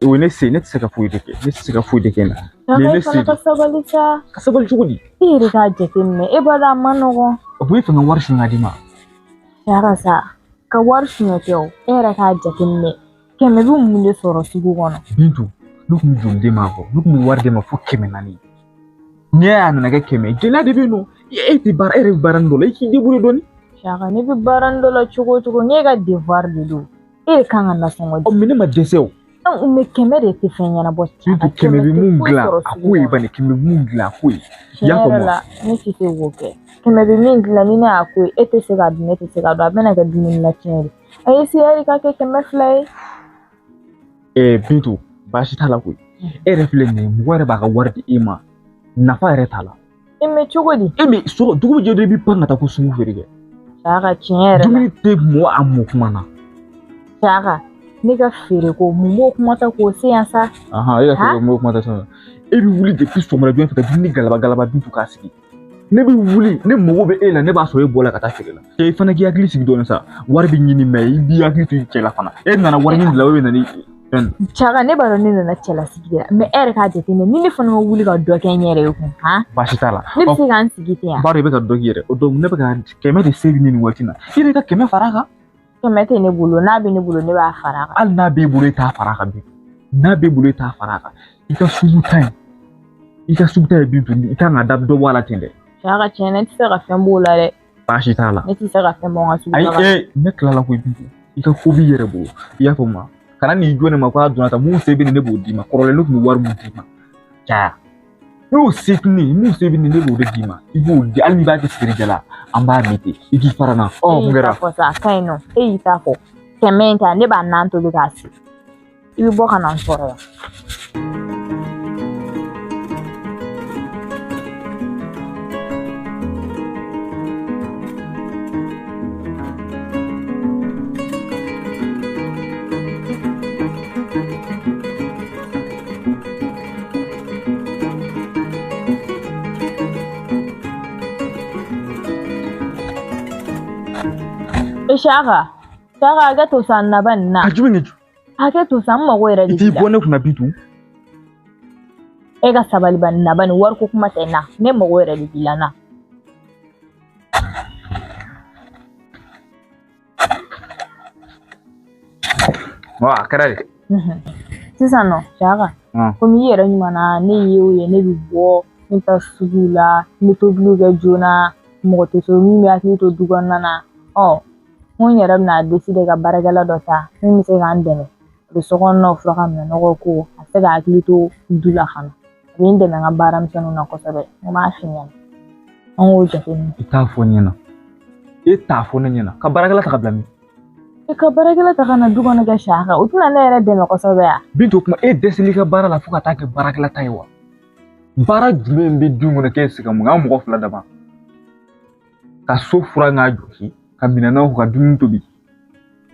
O ye ne se, ne tɛ se ka foyi de kɛ, ne tɛ se ka foyi de kɛ na. Nin ye ne se de. Ka sabali sa. Ka sabali cogo di? I yɛrɛ k'a jateminɛ, e b'a dɔn a ma nɔgɔn. O kun ye fɛ ka wari suɲɛ ka d'i ma. Siyaka sa, ka wari suɲɛ tɛ o, e yɛrɛ k'a jateminɛ. 100 bɛ mun de sɔrɔ sugu kɔnɔ? Bintu, ne kun bɛ joli d'e ma kɔ? Ne kun bɛ wari d'e ma fo 400. N'i y'a nana kɛ 100, gɛlɛya de bɛ yen nɔ. E tɛ baara, e yɛrɛ bɛ baara nin dɔ la, i k'i débrouiller dɔɔni. Siyaka, ne bɛ baara nin dɔ la cogo o cogo, n'e ka devoir de don. E de kan ka nasɔngɔ di. Ɔ, mais ne ma dɛsɛ o. Mais 100 de tɛ fɛn ɲɛnabɔ. Bintu, 100 bɛ mun dilan, a ko ye bani, 100 bɛ mun dilan, a ko ye. I y'a faamu wa? Ne tɛ se k'o kɛ. 100 bɛ min dilan ni ne y'a ko ye, e tɛ se k'a dun, ne tɛ se k'a dun, a bɛna kɛ dumuni na tiɲɛ de. A ye se ka kɛ 200 ye. Bintu, baasi t'a la koyi. E yɛrɛ filɛ nin ye, mɔgɔ yɛrɛ b'a ka wari di e ma, nafa yɛrɛ t'a la. E mais cogo di? E mais so dugu bɛ jɛ dɔrɔn i bɛ pan ka taa ko sugu feere kɛ. Siyaka, tiɲɛ yɛrɛ la. Dumuni tɛ mɔ a mɔ kuma na. Siyaka, ne ka feere ko mun b'o kuma ta k'o se yan sa? Ahan, e ka feere ko mun b'o kuma ta sisan. E bɛ wuli depuis sɔgɔmada joona fɛ ka dumuni galaba galaba Bintu k'a sigi. Ne bɛ wuli, ne mago bɛ e la, ne b'a sɔrɔ e bɔra ka taa feere la. E fana k'i hakili sigi dɔɔnin sa, wari bɛ ɲini mais i b'i hakili to i cɛ la fana. E nana wari ɲini de la, o bɛ na ni fɛn. Siyaka, ne b'a dɔn ne nana cɛlasigi de la, mais e yɛrɛ k'a jateminɛ ni ne fana ma wuli ka dɔ kɛ n yɛrɛ ye kun, han? Baasi t'a la. Ne bɛ se k'an sigi ten yan. N b'a dɔn i bɛ ka dɔ k'i yɛrɛ, o donc ne bɛ ka 100 de se nin waati in na. I yɛrɛ ka 100 fara a kan. 100 tɛ ne bolo, n'a bɛ ne bolo ne b'a fara a kan. Hali n'a b'e bolo e t'a fara a kan bi. N'a b'e bolo e t'a fara a kan. I ka sugu ta in, i ka sugu ta ye Bintu, i kan ka da dɔ bɔ a la ten dɛ. Siyaka, tiɲɛ na ne tɛ se ka fɛn b'o la dɛ. Baasi t'a la. Ne tɛ se ka fɛn bɔ n ka sugu la. Ayi, ne tilala koyi Bintu. I ka ko b'i yɛrɛ bolo. I y'a faamu wa? Kana n'i jɔ ne ma k'a donna tan, mun se bɛ ne b'o d'i ma. Kɔrɔlen ne tun bɛ wari mun d'i ma. Caya. N'o se tɛ ne ye, mun se bɛ ne, ne b'o de d'i ma. I b'o di, hali n'i b'a kɛ feerekɛla, an b'a min ten. I k'i fara n na. Ɔ, mun kɛra? E y'i ta fɔ sa, a ka ɲi nɔ. E y'i ta fɔ. 100 in ta, ne b'a nan tobi k'a sigi. I bɛ bɔ ka na n sɔrɔ yan. Siyaka, Siyaka, hakɛ to sa, naba nin na. A jumɛn kɛ? Hakɛ to sa, n mago yɛrɛ de I t'i bɔ ne kunna Bintu. E ka sabali ba, naba nin wariko kuma tɛ na. Ne mago yɛrɛ de b'i la na. Wa a kɛra de. Sisan nɔ, Siyaka, komi i yɛrɛ ɲuman na, ne ye o ye, ne bɛ bɔ, ne bɛ taa sugu la, n bɛ tobiliw kɛ joona, mɔgɔ tɛ so min bɛ hakili to du kɔnɔna na. Ɔ, n ko n yɛrɛ bɛna décider ka baarakɛla dɔ ta min bɛ se k'an dɛmɛ. A bɛ sokɔnɔnaw furan ka minɛnɔgɔw ko, a bɛ se ka hakili to du la fana. A bɛ n dɛmɛ n ka baara misɛnninw na kosɛbɛ. N b'a f'i ɲɛna. An k'o jateminɛ. I t'a fɔ n ɲɛna. E t'a fɔ ne ɲɛna. Ka baarakɛla ta ka bila min? E ka baarakɛla ta ka na du kɔnɔ kɛ Siyaka, o tɛna ne yɛrɛ dɛmɛ kosɛbɛ ya? Bintu, o kuma e dɛsɛl'i ka baara la fo ka taa kɛ baarakɛla ta ye wa? Baara jumɛn bɛ du kɔnɔ k'e tɛ se ka mun kɛ? An mɔgɔ fila dama. Ka so furan k'a jɔsi, ka minɛnw ka dumuni tobi.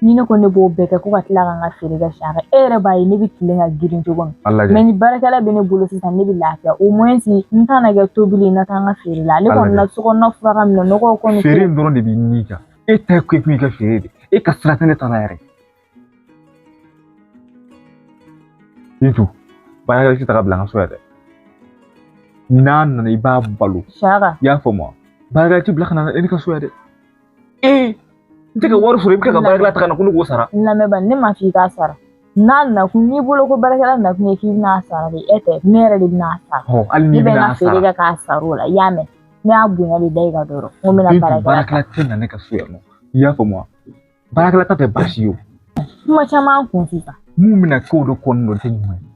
Ni ne ko ne b'o bɛɛ kɛ ko ka tila ka n ka feere kɛ Siyaka, e yɛrɛ b'a ye ne bɛ tilen ka girin cogo min. Mais ni baarakɛla bɛ ne bolo sisan, ne bɛ lafiya. Au moins n t'a na kɛ tobili, n na taa n ka feere la. Ale kɔni na sokɔnɔna furan ka minɛnɔgɔw kɔni. Feere in dɔrɔn de b'i ni kan. E ta ye kun i ka feere de. E ka sira tɛ ne ta la yɛrɛ. Bintu, baarakɛla ti ta ka bila n ka so yan dɛ. N'a nana i b'a balo. Siyaka. I y'a faamu wa? Baarakɛla ti bila ka na ne ka so yan dɛ. Ee, n tɛ ka wari sɔrɔ, i bɛ ka baarakɛla ta ka na ko ne k'o sara. N lamɛn, ne m'a f'i k'a sara. N'a nakun, n'i bolo ko baarakɛla nakun ye k'i bɛna sara de, e tɛ, ne yɛrɛ de bɛna sara. Ɔ, hali n'i bɛna sara. Ne bɛ n ka feere kɛ k'a sara o la, i y'a mɛn. Ne y'a bonya de da i kan dɔrɔn. N ko n bɛna baarakɛla ta. Baarakɛla tɛ na ne ka so yan nɔ. I y'a faamu wa? Baarakɛla ta tɛ baasi ye o. Kuma caman kun sisan. Mun bɛna kɛ o de kɔnɔna o tɛ ɲuman ye.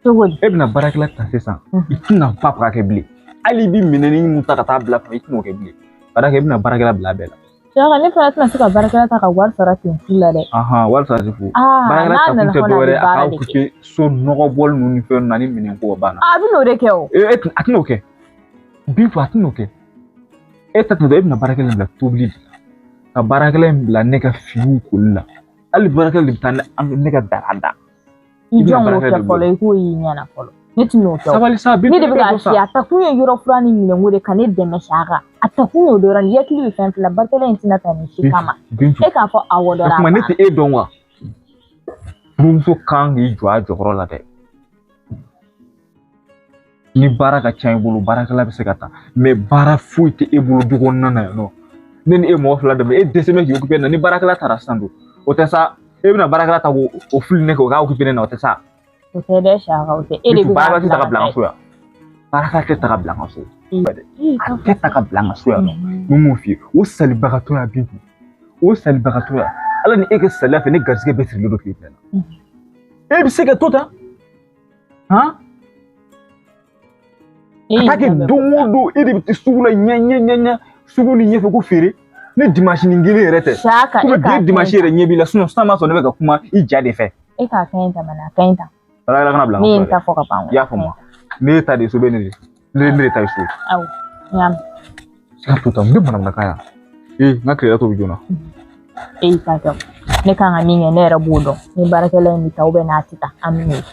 Cogo di? E bɛna baarakɛla ta sisan, i tɛna ba ka kɛ bilen. Hali i bɛ minɛni mun ta ka taa bila i tɛn'o kɛ bilen. Ka d'a kan i bɛna baarakɛla bila a bɛɛ la. Siyaka, ne fana tɛna se ka baarakɛla ta ka wari sara ten fu la dɛ. Ahan, wari sara ten fu. Baarakɛla ta kun tɛ dɔwɛrɛ ye, a k'aw occuper so nɔgɔ bɔli ninnu ni fɛn ninnu ani minɛn ko banna. A bɛ n'o de kɛ o. E a tɛn'o kɛ. Bintu, a tɛn'o kɛ. E ta tɛna e bɛna baarakɛla in bila tobili de la. Ka baarakɛla in bila ne ka finiw koli la. Hali baarakɛla de bɛ taa ne ka daga da. I jɔn k'o kɛ fɔlɔ, i k'o y'i ɲɛna fɔlɔ. Ne tɛ n'o kɛ o. Sabali sa, ne de bɛ k'a f'i ye, a ta kun ye yɔrɔ furan ni minɛnko de ka ne dɛmɛ Siyaka. A ta kun y'o dɔrɔn de ye, i hakili bɛ fɛn fila, baarakɛla in tɛna ta nin si kama. E k'a fɔ awɔ dɔrɔn. O tuma ne tɛ e dɔn wa? Furumuso kan k'i jɔ a jɔyɔrɔ la dɛ. Ni baara ka ca i bolo, baarakɛla bɛ se ka taa, mais baara foyi tɛ e bolo du kɔnɔna na yan nɔ. Ne ni e mɔgɔ fila de bɛ, e dɛsɛ bɛ k'i occuper na. Ni baarakɛla taara sisan dun, o tɛ sa, e bɛna baarakɛla ta k'o fili ne kan, o k'a occuper ne na, o tɛ sa. O tɛ dɛ Saka, o tɛ. E de bɛ baarakɛla tɛ ta ka bila n ka so yan. Baarakɛla tɛ ta ka bila n ka so. A tɛ ta ka bila n ka so yan nɔ. N bɛ mun f'i ye, o salibagatɔya Bintu, o salibagatɔya, Ala ni e ka saliya fɛ, ne garisɛgɛ bɛɛ sirilen don tile fila la. E bɛ se ka to tan? Han? Ka taa kɛ don o don e de bɛ taa sugu la ɲɛ ɲɛ ɲɛ ɲɛ sugu ni ɲɛfɛ ko feere. Ne dimanche ni kelen yɛrɛ tɛ. Saka, e k'a bi dimanche yɛrɛ ɲɛ b'i la, sinon sisan b'a sɔrɔ ne bɛ ka kuma i ja de fɛ. E k'a ka ɲi tan, a ka ɲi tan. Baarakɛla kana bila n ka so. Ne ye n ta fɔ ka ban. I y'a faamu wa? Ne ta de so bɛ ne de. Ne de ta ye so. Awɔ, n y'a mɛn. Se ka to tan, n bɛ manamanakan yan. Ee, n ka tilela tobi joona. E y'i ta kɛ. Ne kan ka min kɛ, ne yɛrɛ b'o dɔn. Ni baarakɛla in bɛ taa n'a tɛ taa, an bɛ n'o ye.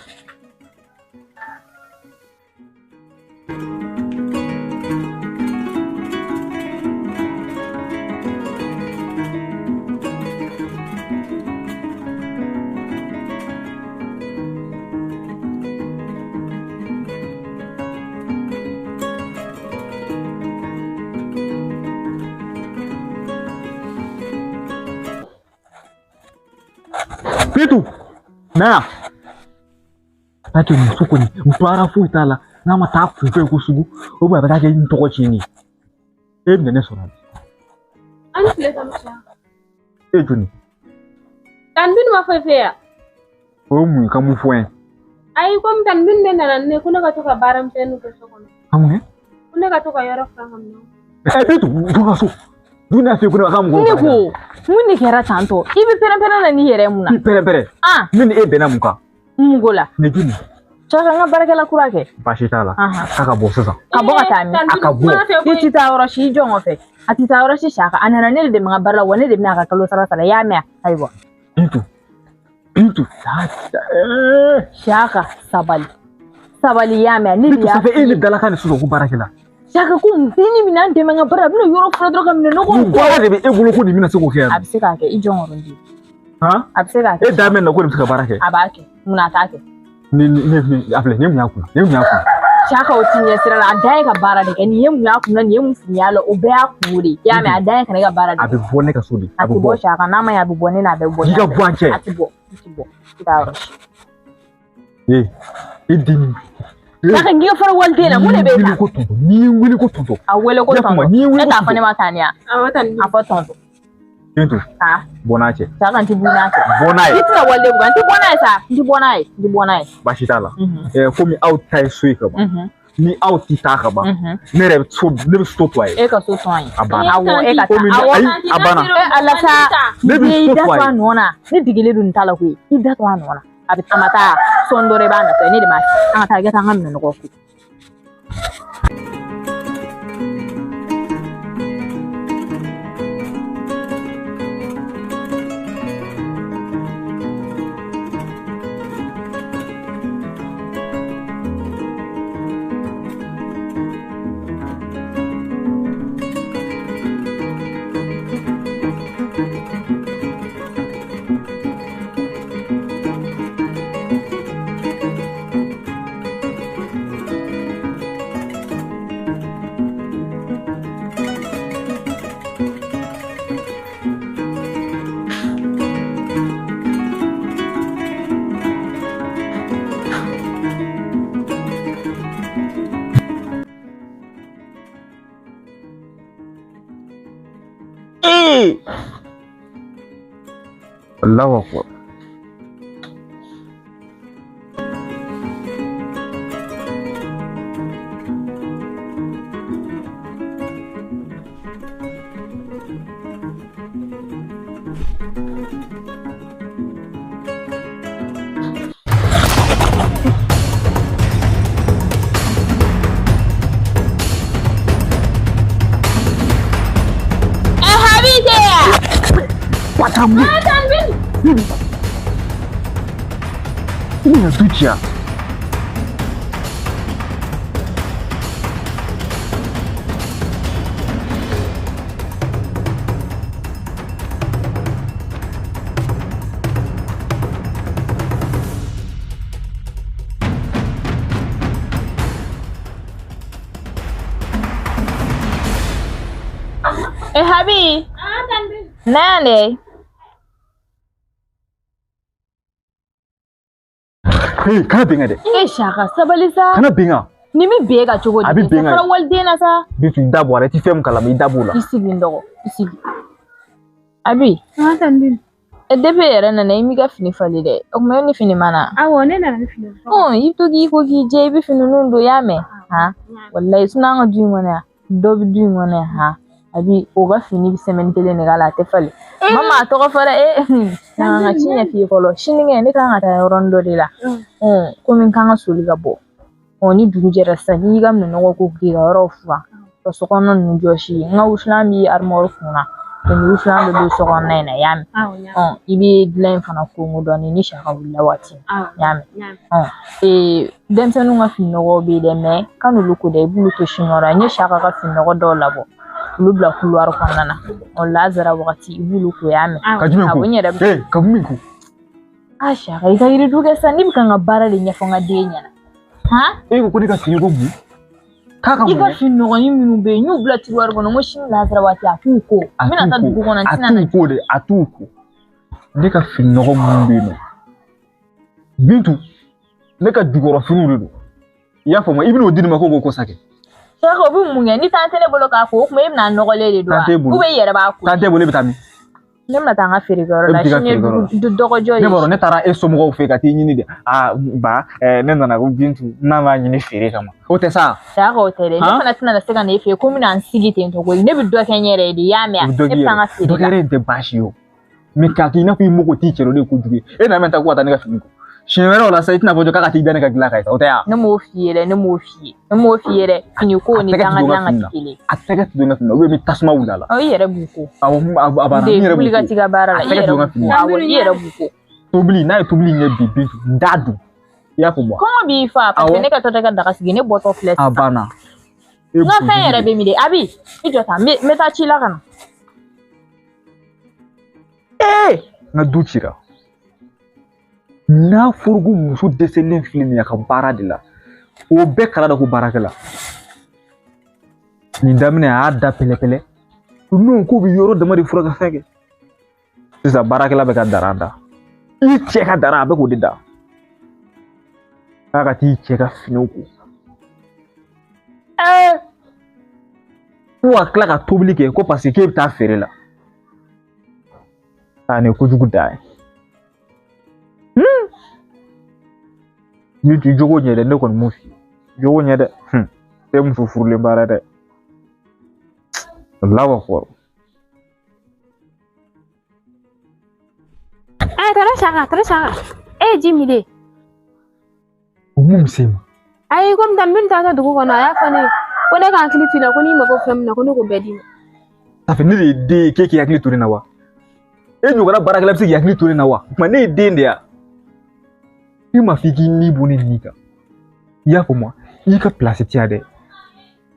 Bintu, na yan. Taa kɛ muso kɔni, baara foyi t'a la, n'a ma taa kunfɛ ko sugu, o bɛ a bɛ taa kɛ n tɔgɔ tiɲɛni ye. E bɛna ne sɔrɔ. An ni tile kama sa. E jɔni? Tan Bintu ma foyi f'e ye. O ye mun ye, ka mun fɔ n ye? Ayi, komi Tan Bintu de nana ne ko ne ka to ka baara misɛnninw kɛ so kɔnɔ. Ka mun kɛ? Ko ne ka to ka yɔrɔ furan ka minɛnw. Ɛ Bintu, bɔ ka so. Dun n'a f'i ye ko ne ka mɔgɔw Ne ko, mun de kɛra tantɔ? I bɛ pɛrɛn-pɛrɛn na n'i yɛrɛ mun na? I pɛrɛn-pɛrɛn? Ne ni e bɛnna mun kan? Mun ko la? Ne joli? Saka, n ka baarakɛla kura kɛ. Baasi t'a la. K'a ka bɔ sisan. Ka bɔ ka taa min? A ka bɔ. I ti taa yɔrɔ si, i jɔ n kɔfɛ. A ti taa yɔrɔ si Saka. A nana ne de dɛmɛ n ka baara la, wa ne de bɛna a ka kalo sara sara. I y'a mɛn? Ayiwa. Bintu, Bintu, Saka, sabali. Sabali, i y'a mɛn? Ne de y'a f'i ye. E ni dalakan de sɔsɔ ko baarakɛla. Saka, ko ni minɛn dɛmɛ n ka baara la, a bɛna yɔrɔ furan dɔrɔn ka minɛ nɔgɔ. Mun baara de bɛ e bolo ko nin bɛna se k'o kɛ yan? A bɛ se k'a kɛ, i jɔ n kɔrɔ n den. A bɛ se k'a kɛ. E da mɛn na ko nin bɛ se ka baara kɛ? A b'a kɛ. Munna a t'a kɛ? Ne a filɛ, nin ye mun y'a kunna? Nin ye mun y'a kunna? Saka, o ti ɲɛ sira la, a dan ye ka baara de kɛ. Nin ye mun y'a kunna, nin ye mun fini la, o bɛɛ y'a kungo de ye. I y'a mɛn? A dan ye ka ne ka baara de kɛ. A bɛ bɔ ne ka so de. A tɛ bɔ Saka, n'a ma ɲɛ a bɛ bɔ ne na, a bɛ bɔ. I ka bɔ an cɛ. A tɛ bɔ, i tɛ bɔ, i t'a yɔrɔ si. Ee, e den. Saka, n k'i ka fara waliden na, mun de bɛ e ta? N'i ye n wele ko tonton. A wele ko tonton. E t'a fɔ ne ma Taniya. Awɔ, A fɔ tonton. Bintu, bɔ n'a cɛ. Saka, n tɛ bɔ n'a cɛ. Bɔ n'a ye. I tɛna waliden bugɔ, n tɛ bɔ n'a ye sa, n tɛ bɔ n'a ye, n tɛ bɔ n'a ye. Baasi t'a la. Komi aw ta ye so ye ka ban. Ni aw ti taa ka ban, ne yɛrɛ bɛ so, ne bɛ so to a ye. E ka so to an ye. A banna. Awɔ, e ka taa. Awɔ, ayi, a banna. E Ala sa, ne bɛ so to a ye. I da to a nɔ na, ne degelen don nin ta la koyi. I da to a nɔ na. A bɛ a ma taa sɔɔni dɔrɔn i b'a nɔfɛ, ne de b'a kɛ. An ka taa, i ka taa an ka minɛnɔgɔ ko. Allahu akbar. Ina zuciya. Na yan dɛ. Hey, kana bin kan dɛ. E Saka sabali sa. Kana bin kan. Ni bɛ bin e kan cogo di? A bɛ bin kan. Fara waliden na sa. Bintu i da bɔ a la, i ti fɛn min kalama i da b'o la. I sigi n dɔgɔ, i sigi. Abi. An tan bin. E depuis e yɛrɛ nana i m'i ka fini falen dɛ. O tuma e ni fini ma na. Awɔ ne nana ni fini ye. Ɔn i bɛ to k'i ko k'i jɛ i bɛ fini ninnu don i y'a mɛn. Han walayi sinon an ka du in kɔnɔ yan dɔ bɛ du in kɔnɔ yan han Abi o ka fini bɛ semaine kelen de k'a la a tɛ falen. Mama a tɔgɔ fɔra e n ka ci ɲɛf'i ye fɔlɔ sinikɛnɛ ne kan ka taa yɔrɔnin dɔ de la. Komi n kan ka soli ka bɔ. Ni dugu jɛra sisan n'i y'i ka minɛnɔgɔ ko k'i ka yɔrɔw furan ka sokɔnɔna ninnu jɔsi n ka wusulan b'i armoire kunna wusulan bɛ don sokɔnɔna in na i y'a mɛn. I bɛ dilan in fana konko dɔɔnin ni Saka wulila waati min i y'a mɛn. Denmisɛnninw ka fininɔgɔw bɛ yen dɛ mɛ kan'olu ko dɛ i b'olu to sinikɔrɔ n ye Saka ka fininɔgɔ dɔw labɔ olu bila couloir kɔnɔna na lazara wagati i b'olu ko i y'a mɛn. Ka jumɛn ko? Awɔ n yɛrɛ Ee ka min ko? Ah Saka i ka yiridu kɛ sisan ne bɛ ka n ka baara de ɲɛfɔ n ka den ɲɛna. Han? E ko ko ne ka fini ko mun? K'a ka I mun ka fini nɔgɔnin minnu bɛ yen n y'u bila tiroir kɔnɔ n ko sini lazara waati a k'u ko A n bɛna taa t'u ko. dugu kɔnɔ n A tɛna na. t'u ko de, a t'u ko. Ne ka fini nɔgɔ minnu bɛ yen nɔ. Bintu, ne ka jukɔrɔ finiw de don. I y'a faamu i bɛn'o di ne ma ko k'o ko sa kɛ. Saka o bɛ mun kɛ ni tan tɛ ne bolo k'a ko o tuma e bɛna nɔgɔlen de don wa Tan t'e bolo. ou bien i yɛrɛ b'a ko. Tan t'e bolo e bɛ taa min? Ne bɛna taa n ka feerekɛyɔrɔ E la bɛ t'i ka sini ye feerekɛyɔrɔ la. dugu dɔgɔjɔ Ne ye. b'a dɔn ne taara e somɔgɔw fɛ ka t'i ɲini de. Aa ba ne nana ko Bintu n'a b'a ɲini feere kama. O tɛ sa. Saka o tɛ dɛ ne Han? fana tɛna se ka na e fɛ yen ko n bɛna n sigi ten tɔ koyi ne bɛ dɔ kɛ n yɛrɛ ye de i y'a mɛn I bɛ dɔ ne k'i bɛ taa n yɛrɛ ka ye. Dɔ feere la. kɛ in tɛ baasi ye o. Mɛ k'a kɛ i n'a fɔ i mago t'i cɛ la o de ye kojugu ye. E nana ta ko ka taa ne ka fini ko. Siɲɛ wɛrɛ o la sa i tɛna fɔ jɔ k'a ka t'i da ne ka dilan kan o tɛ ya. Ne m'o f'i ye dɛ ne m'o f'i ye ne m'o f'i ye dɛ fini ko A ni tɛgɛ ti don danga n ka dilan fini ka na. ti kelen ye. A tɛgɛ ti don n ka fini na ou bien n bɛ tasuma wuli a la. Ɔ i yɛrɛ b'u ko. Awɔ a banna Den n yɛrɛ wuli b'u ka ko. t'i ka baara A la i tɛgɛ ti yɛrɛ don n ka b'u fini ko na. awɔ i yɛrɛ b'u ko. Tobili n'a ye tobili in kɛ bi Bintu n t'a dun. I y'a faamu wa? Kɔngɔ b'i fa parce que Awɔ. ne ka tɔ tɛ ka daga sigi ne bɔtɔ filɛ A sisan. banna. E N ka fɛn kojugu yɛrɛ de. bɛ min de Abi i jɔ tan n bɛ taa ci la ka na. Ee n ka du cira. N'a fɔra ko muso dɛsɛlen filɛ nin ye a ka baara de la o bɛɛ kala da ko baarakɛla. Nin daminɛ a y'a da pɛlɛpɛlɛ. N'o k'o bɛ yɔrɔ dama de fura ka fɛn kɛ. Sisan baarakɛla bɛ ka dara da. I cɛ ka dara a bɛ k'o de da. K'a ka t'i cɛ ka finiw ko. Ee ko ka tila ka tobili kɛ ko paseke k'e bɛ taa feere la. Aa nin ye kojugu da ye. Ni t'i jogo ɲɛ dɛ ne kɔni m'o f'i ye. Jogo ɲɛ dɛ. Tɛ muso furulen baara dɛ. Allahu akbar. Ɛ tɔnɔ Saka tɔnɔ Saka e ye ji min de. O mun bɛ se ma? Ayi komi tan min taatɔ dugu kɔnɔ a y'a fɔ ne ye ko ne ka hakili to i la ko n'i mago fɛn min na ko ne k'o bɛɛ d'i ma. Ça fait ne de ye den ye k'e k'i hakili to ne na wa? E ɲɔgɔnna baarakɛla bɛ se k'i hakili to ne na wa? O tuma ne ye den de ye wa? Ne m'a f'i k'i ni bɔ ne ni kan. I y'a faamu wa? I ka place ti yan dɛ.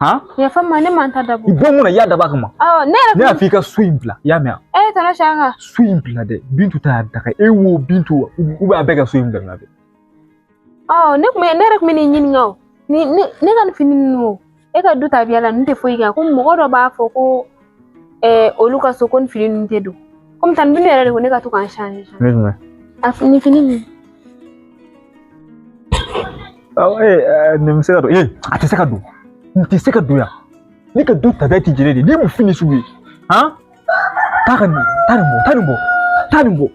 Han? Yafa n ma ne man ta dabɔ. I bɔ n kunna i y'a dabɔ a kama. Awɔ ne yɛrɛ Ne y'a f'i ka so in bila i y'a mɛn wa? E tɔnɔ Saka. So in bila dɛ. Bintu ta y'a daga e wo Bintu u b'a bɛɛ ka so in bila ɲɔgɔn fɛ. Ɔ ne kun bɛ ne yɛrɛ kun bɛ n'i ɲininka o. Ni ne ne ka nin fini ninnu o e ka du tabiya la ninnu tɛ foyi kɛ ko mɔgɔ dɔ b'a fɔ ko olu ka so ko nin fini ninnu tɛ don. Komi tan Bintu yɛrɛ de ko ne ka to k'an changer. Ne jumɛn? A nin fini ninnu. Awɔ ee nin bɛ se ka don ee a tɛ se ka don. Nin tɛ se ka don yan. Ne ka du tabiya tɛ jɛnɛ de ye. Ni ye mun fini sugu ye? Han? Taa ka nin taa nin bɔ taa nin bɔ taa nin bɔ.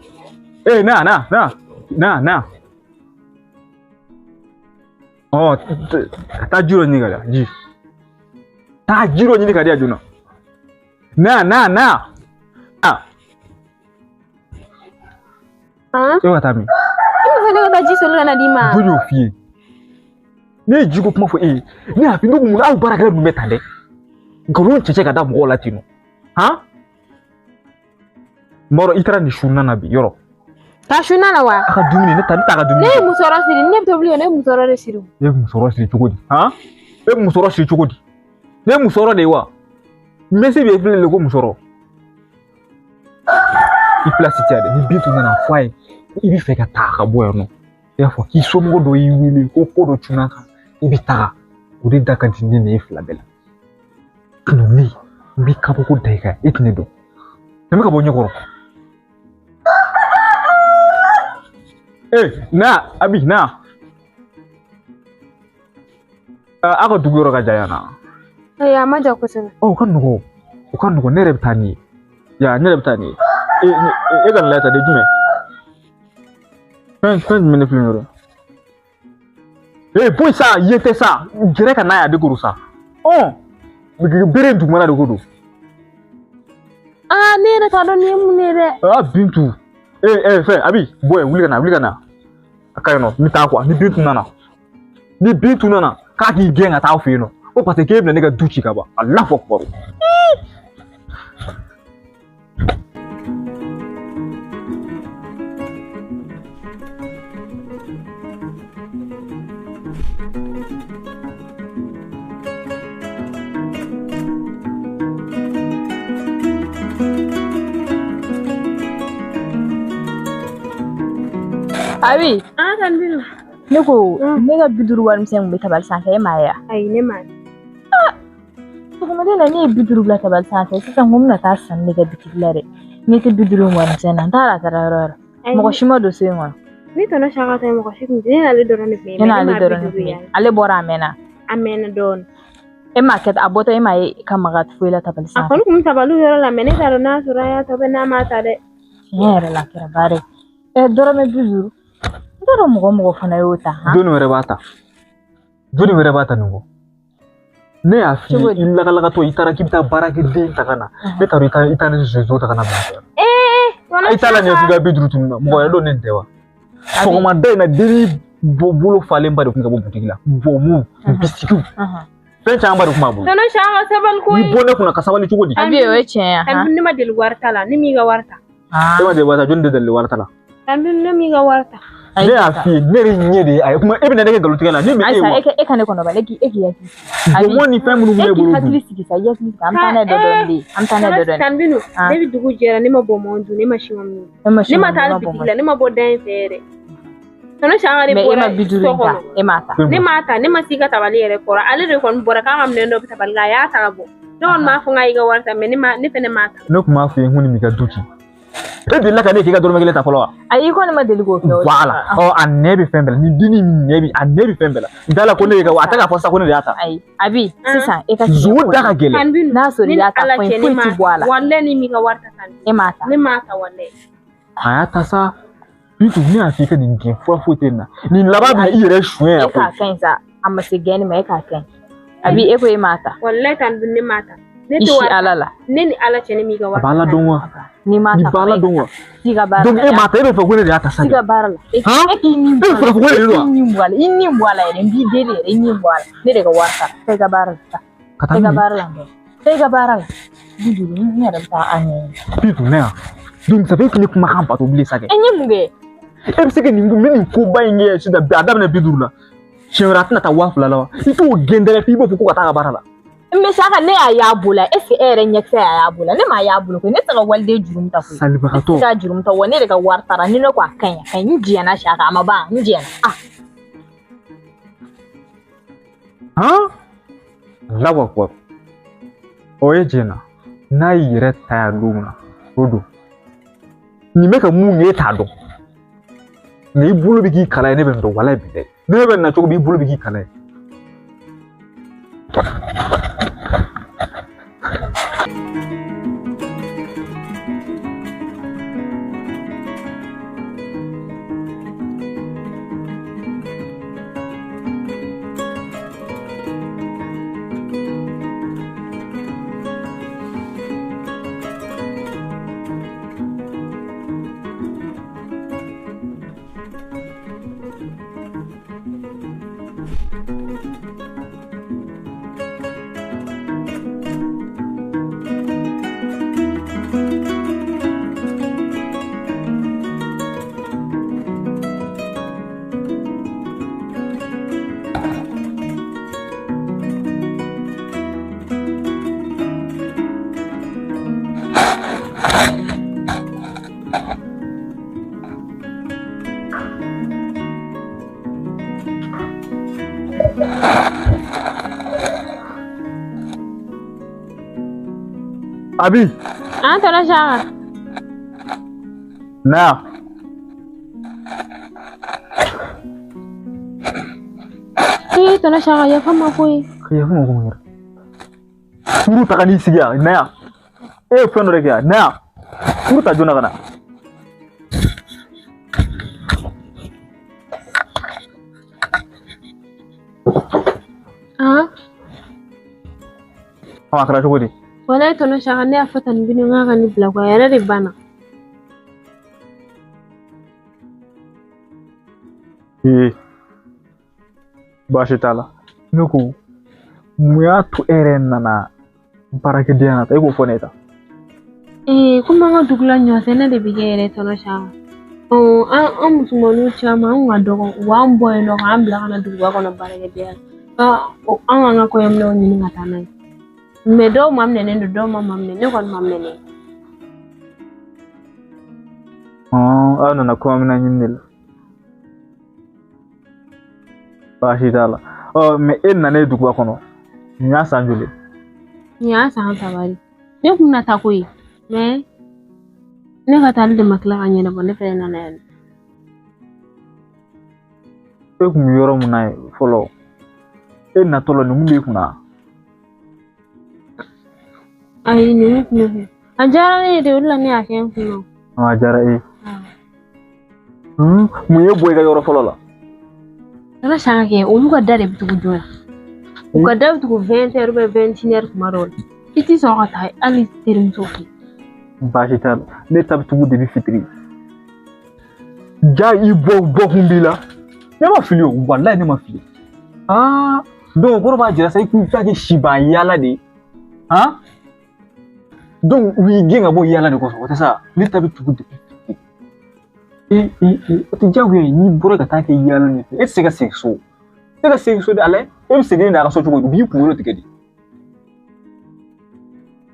Ee na na na na na. Ɔ taa ji dɔ ɲini ka di yan ji. Taa ji dɔ ɲini ka di yan joona. Na na na. Ah. Han? E ka taa min? I b'a fɔ ne ka taa ji soli ka na d'i ma. Joli y'o f'i ye? Ne ye jiko kuma fɔ e ye. Ne y'a f'i ye ne ko mun na aw baarakɛla ninnu bɛ tan dɛ. Nkalon cɛcɛ ka da mɔgɔw la ten nɔ. Han? N b'a dɔn i taara nin su na bi yɔrɔ. Ka su na wa? A ka dumuni ne ta ne t'a ka dumuni. Ne ye musɔrɔ siri ne bɛ tobili kɛ ne ye musɔrɔ de siri. Ne ye musɔrɔ siri cogo di? Han? E bɛ musɔrɔ siri cogo di? Ne ye musɔrɔ de ye wa? Mesi bɛ filɛ de ko musɔrɔ. I place tɛ yan dɛ. Ni Bintu nana fɔ a ye ko i bɛ fɛ ka taa ka bɔ yan nɔ. I y'a fɔ k'i somɔgɔ dɔ y'i wele ko ko dɔ cunna kan i bɛ taga. O de da ka di ne ni e fila bɛɛ la. Ne n b'i kabako da i kan e tɛ ne dɔn. Tɛmɛ ka bɔ ɲɛkɔrɔ. Eh, na, Abi, na. Aw ka dugu yɔrɔ ka jan yan na. Ayi, a ma jan kosɛbɛ. Ɔ, o ka nɔgɔn. O ka nɔgɔn, ne yɛrɛ bɛ taa n'i ye. Ya, ne yɛrɛ bɛ taa n'i ye. E, e ka nin lajɛ ta de jumɛn? Fɛn jumɛn de filɛ nin yɔrɔ? Ee, bɔ sa, yen tɛ sa. Gɛrɛ ka n'a ye a de ko don sa. Ɔ, bere in dugumana de ko don. Aa, ne yɛrɛ t'a dɔn nin ye mun ye dɛ. Aa, Bintu. Ee, ee, fɛn, Abi, bɔ yen, wuli ka na, wuli ka na. A ka ɲi nɔ, n bɛ taa kuwa, ni Bintu nana. Ni Bintu nana, k'a k'i gɛn ka taa aw fɛ yen nɔ. Ko parce que k'e bɛna ne ka du ci ka ban. Alahu akubaru. Abi. An ka Bintu. Ne ko ne ka 50 warimisɛn kun bɛ tabali sanfɛ, e m'a ye wa? Ayi, ne m'a ye. Sɔgɔmada in na ne ye 50 bila tabali sanfɛ, sisan ko n bɛna taa sanni de kɛ bitigi la dɛ. Ne tɛ 50 warimisɛn na, n t'a dɔn a taara yɔrɔ o yɔrɔ. Mɔgɔ si ma don so in kɔnɔ. Ne tɔnɔ Saka ta ye mɔgɔ si kun tɛ, ne n'ale dɔrɔn de tun ye. Ne n'ale dɔrɔn de tun ye. Ale bɔra a mɛnna. A mɛnna dɔɔnin. E m'a kɛ, a bɔtɔ e m'a ye ka maga foyi la tabali sanfɛ. A kɔni kun bɛ tabali yɔrɔ la, mɛ ne t'a dɔn n'a sɔrɔ a y'a ta n'a m'a ta dɛ. Tiɲɛ yɛrɛ la a kɛra baara ye. Ɛ, dɔrɔmɛ 50. N t'a dɔn mɔgɔ mɔgɔ fana y'o ta. Jɔnni wɛrɛ b'a ta? Jɔnni wɛrɛ b'a ta nin kɔ? Ne y'a f'i ye, i lakalakatɔ i taara k'i bɛ taa baarakɛden ta ka na. Ne t'a dɔn i taa ne soso ta ka na bila. I t'a la ɲɛ f'i ka 50 tunun na. Mɔgɔ wɛrɛ don ne tɛ wa? Sɔgɔmada in na denni bolo falenba de tun ka bɔ butigi la. Bɔnmu, bisikiw. Fɛn camanba de tun b'a bolo. Tɔnɔ Saka sabali koyi. I bɔ ne kunna ka sabali cogo di? Abi, o ye tiɲɛ ye. Tanti ne ma deli wari ta la, ne m'i ka wari ta. E ma deli wari ta, jɔnni de deli wari ta la? Tanti ne m'i ka wari ta. Ne y'a f'i ye, ne yɛrɛ ɲɛ de ye a ye kuma, e bɛna ne kɛ nkalontigɛ la, ne bɛ e wa? Ayisa, e ka ne kɔnɔ ba, e k'i hakili sigi. Bɔnbɔn ni fɛn minnu bɛ ne bolo E k'i hakili sigi sa, i hakili sigi, an bɛ taa n'a ye dɔ dɔɔni de, an bɛ taa n'a ye dɔ dɔɔni. Tanti Bintu, ne bɛ dugu jɛra, ne ma bɔnbɔn dun, ne ma siman min. Ne ma taa bitigi la, ne ma bɔ da in fɛ yɛrɛ. Tɔnɔ Saka de bɔra so kɔnɔ. E m'a ta. Ne m'a ta, ne ma s'i ka tabali yɛrɛ kɔrɔ. Ale de kɔni bɔra k'a ka minɛn dɔ bɛ tabali la, a y'a ta ka bɔ. Ne kɔni m'a fɔ k'a y'i ka wari ta, mɛ ne fɛnɛ m'a ta. Ne tun b'a f'i ye n ko nin b'i ka du ci. E delila ka ne k'i ka dɔrɔmɛ kelen ta fɔlɔ wa? Ayi, i kɔni ma deli k'o kɛ o. Voilà. Ɔ, a nɛ bɛ fɛn bɛɛ la. Ni dennin nɛ bɛ, a nɛ bɛ fɛn bɛɛ la. N t'a la ko ne ka, a tɛ k'a fɔ sisan ko ne de y'a ta. Ayi, Abi, sisan e ka Zo da ka gɛlɛn. N'a sɔrɔ i y'a ta, foyi foyi ti bɔ a la. Walayi ni m'i ka wari ta Tanti. E m'a ta. Ne m'a ta walayi. A y'a ta sa. Bintu, ne y'a f'i ka nin gɛn, fura foyi tɛ nin na. Nin laban bɛna i yɛrɛ suɲɛ yan. E k'a ka ɲi sa, a ma se gɛnni ma, e k'a ka ɲi. Abi, e ko e m'a ta. Walayi Tanti, ne m'a ta. I si Ala la. Ne ni Ala cɛ, ne m'i ka wari ta. A b'Ala dɔn wa? N'i m'a ta, Ni b'Ala dɔn wa? T'i ka baara la. Donc e m'a ta, e bɛ fɛ ko ne de y'a ta sa. T'i ka baara la. E k'i ni bɔ a la. E k'i ni bɔ a la. I ni bɔ a la yɛrɛ, n b'i deli yɛrɛ, i ni bɔ a la. Ne de ka wari ta. Taa i ka baara la. Taa i ka baara la. Taa i ka baara la. 50, n yɛrɛ bɛ taa a ɲɛɲini. Bintu, ne yan. Donc ça fait que ne kumakan bato bilen sa kɛ. E n ye mun kɛ? E bɛ se ka nin n bɛ nin koba in kɛ sisan, a daminɛ 50 la. Siɲɛ wɛrɛ a tɛna taa 2000 la wa? I t'o gɛn dɛrɛ f'i b'o fɔ ko ka taa a ka baara la. Mɛ Saka, ne y'a y'a bolo, est ce que e yɛrɛ ɲɛkisɛ y'a y'a bolo? Ne m'a y'a bolo koyi, ne tɛ se ka waliden jurumu ta koyi. Salibagatɔ. Ne tɛ se ka jurumu ta wa, ne de ka wari taara, ni ne ko a ka ɲi, a ka ɲi, n jɛnna Saka, a ma ban, n jɛnna. Ah. Han? Allahu akbar. O ye jɛnna. N'a y'i yɛrɛ ta yan don min na, o don. Nin bɛ ka mun kɛ e t'a dɔn. Nka i bolo bɛ k'i kala ye, ne bɛ nin dɔn, walayi bi dɛ. Ne bɛ na cogo min, i bolo bɛ k'i kala ye. Abi. An tɔnɔ Saka. Na. Ee tɔnɔ Saka yafa n ma koyi. Yafa ma ko mun kɛra? Furu ta ka n'i sigi yan na yan. E ye fɛn dɔ de kɛ yan na yan. Furu ta joona ka na. A kɛra cogo di? Walayi tɔnɔ Saka ne y'a fɔ tan ni n k'a ka ne bila ko a yɛrɛ de banna. Ee baasi t'a la. Ne ko mun y'a to e yɛrɛ nana baarakɛdenya la e k'o fɔ ne ye tan. Ee komi an ka dugu la ɲɔsɛnɛ de bɛ kɛ yɛrɛ tɔnɔ Saka. An musomaninw caman an ka dɔgɔ u b'an bɔ yen nɔ k'an bila ka na duguba kɔnɔ baarakɛdenya la. An k'an ka kɔɲɔminɛnw ɲini ka taa n'a ye. Mɛ dɔw ma minɛnen don dɔw ma minɛ ne kɔni ma minɛ. Aw nana kɔɲɔminɛn ɲini de la. Baasi t'a la. Mɛ e nanen duguba kɔnɔ nin y'a san joli? Nin y'a san 3 de. Ne kun bɛna taa koyi mɛ ne ka taali de ma tila ka ɲɛnabɔ ne fɛnɛ nana yan. E kun bɛ yɔrɔ min na yen fɔlɔ e natɔ la nin kun b'e kunna? Ayi nin kun bɛ kun. A diyara ne ye de o de la ne y'a kɛ n kun na. A diyara e ye. Mun ye bɔ i ka yɔrɔ fɔlɔ la? Tɔnɔ Saka kɛ olu ka da de bɛ tugu joona. U ka da bɛ tugu 20 heures ou 21 heures kuma dɔw la. I ti sɔrɔ ka taa hali terimuso fɛ yen. Baasi t'a la. Ne ta bɛ tugu depi fitiri. Ja i bɔ kun b'i la. Ne ma fili o walayi ne ma fili. Donc o kɔrɔ b'a jira sa i k'i ta kɛ siban yaala de ye. Han? Donc u y'i gɛn ka bɔ yaala de kɔsɔn o tɛ sa ne ta bɛ tugu depi fitiri. O tɛ diyagoya ye n'i bɔra ka taa kɛ yaala de fɛ e tɛ se ka segin so. E tɛ se ka segin so dɛ ala e bɛ segin n'a ka so cogo di u b'i kunkolo tigɛ de.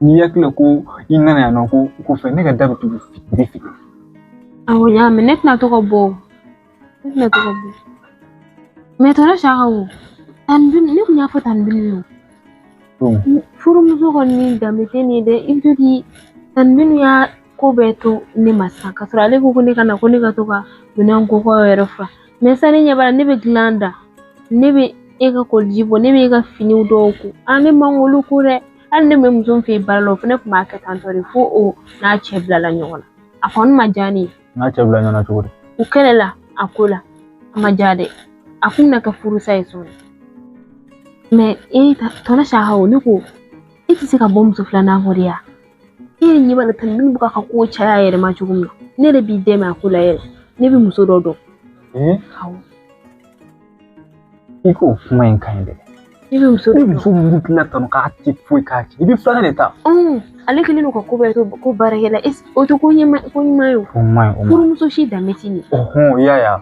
N'i hakili la ko i nana yan nɔ ko fɛn ne ka da bɛ tugu fitiri fitiri. Awɔ n y'a mɛn ne tɛna to ka bɔ ne tɛna to ka bɔ. Mɛ tɔnɔ Saka o ne kun y'a fɔ tan ni o. Furumuso kɔni danbe tɛ nin ye dɛ i bɛ to k'i tan ni y'a ko bɛɛ to ne ma sisan k'a sɔrɔ ale ko ko ne ka na ko ne ka to ka minɛn ko kɔ yɛrɛ fa. Mɛ sisan ne ɲɛ b'a la ne bɛ dilan da ne bɛ e ka koliji bɔ ne bɛ e ka finiw dɔw ko ne man k'olu ko dɛ. Hali ne bɛ muso min fɛ yen baara la o fana tun b'a kɛ tan tɔ de fo o n'a cɛ bilala ɲɔgɔn na. A kɔni ma diya ne ye. N'a cɛ bila ɲɔgɔn na cogo di? U kɛlɛla a ko la a ma diya dɛ. A kun bɛna kɛ furusa ye sɔɔni. Mɛ e tɔnɔ Saka o ne ko e tɛ se ka bɔ muso filanan kɔ de ya? E yɛrɛ ɲɛ b'a la tan ni bɛ ka ko caya a yɛrɛ ma cogo min na. Ne yɛrɛ b'i dɛmɛ a ko la yɛrɛ. Ne bɛ muso dɔ dɔn. Awɔ. I k'o kuma in ka ɲi dɛ. Ne bɛ muso dɔ dɔn. Ni muso min tila tanu k'a tɛ foyi k'a cɛ i bɛ filanan de ta. Ale kɛlen don ka ko bɛɛ to ko baarakɛla o tɛ ko ɲuman ye o. O man ɲi o ma. Furumuso si danbe tɛ nin ye. I y'a ye wa?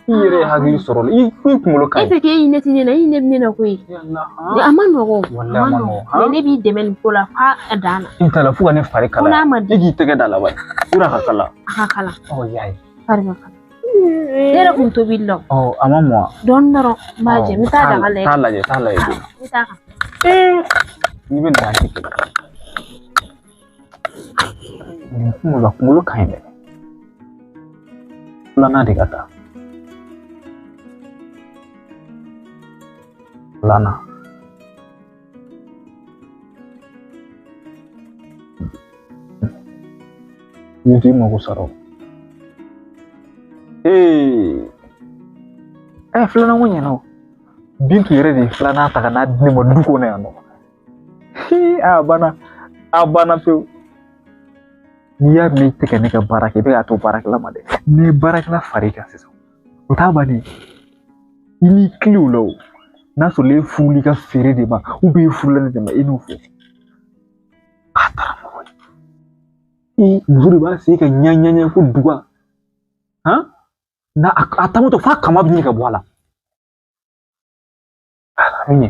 I yɛrɛ ye hakili sɔrɔ la i kunkolo ka ɲi. E tɛ k'e ɲɛ ti ne na i ɲɛ bɛ ne na koyi. A ma nɔgɔn. Walayi a ma nɔgɔn. Mɛ ne b'i dɛmɛ nin ko la f'a a dan na. I t'a la fo ka ne fari kalaya. Ko n'a ma di. E k'i tɛgɛ da la wa? Yɔrɔ a ka kala. A ka kala. I y'a ye. Fari ka kala. Ne yɛrɛ kun tobili la. A ma mɔn wa? Dɔɔni dɔrɔn n b'a jɛ n bɛ taa daga lajɛ. Taa lajɛ taa lajɛ. N bɛ taa kan. N'i bɛ na kɛ. Nin kunkolo ka ɲi dɛ. Filanan de ka taa. Filanan. Nin t'i mako sara o. Filanan ko ɲɛna o. Bintu yɛrɛ de ye filanan ta ka n'a di ne ma du kɔnɔ yan nɔ. A banna a banna pewu. N'i y'a mɛn i tɛ ka ne ka baara kɛ i bɛ k'a to baarakɛla ma dɛ. N'i ye baarakɛla far'i kan sisan o t'a bannen i n'i kile o la o. N'a sɔrɔ e furuli ka feere de ma i furula ne de ma i n'o fɔ. A taara mɔgɔ ye. I muso de b'a sen ka ɲɛ ko duga. Han? Na a tamatɔ f'a kama bɛ ɲini ka bɔ a la. A bɛ ɲɛ.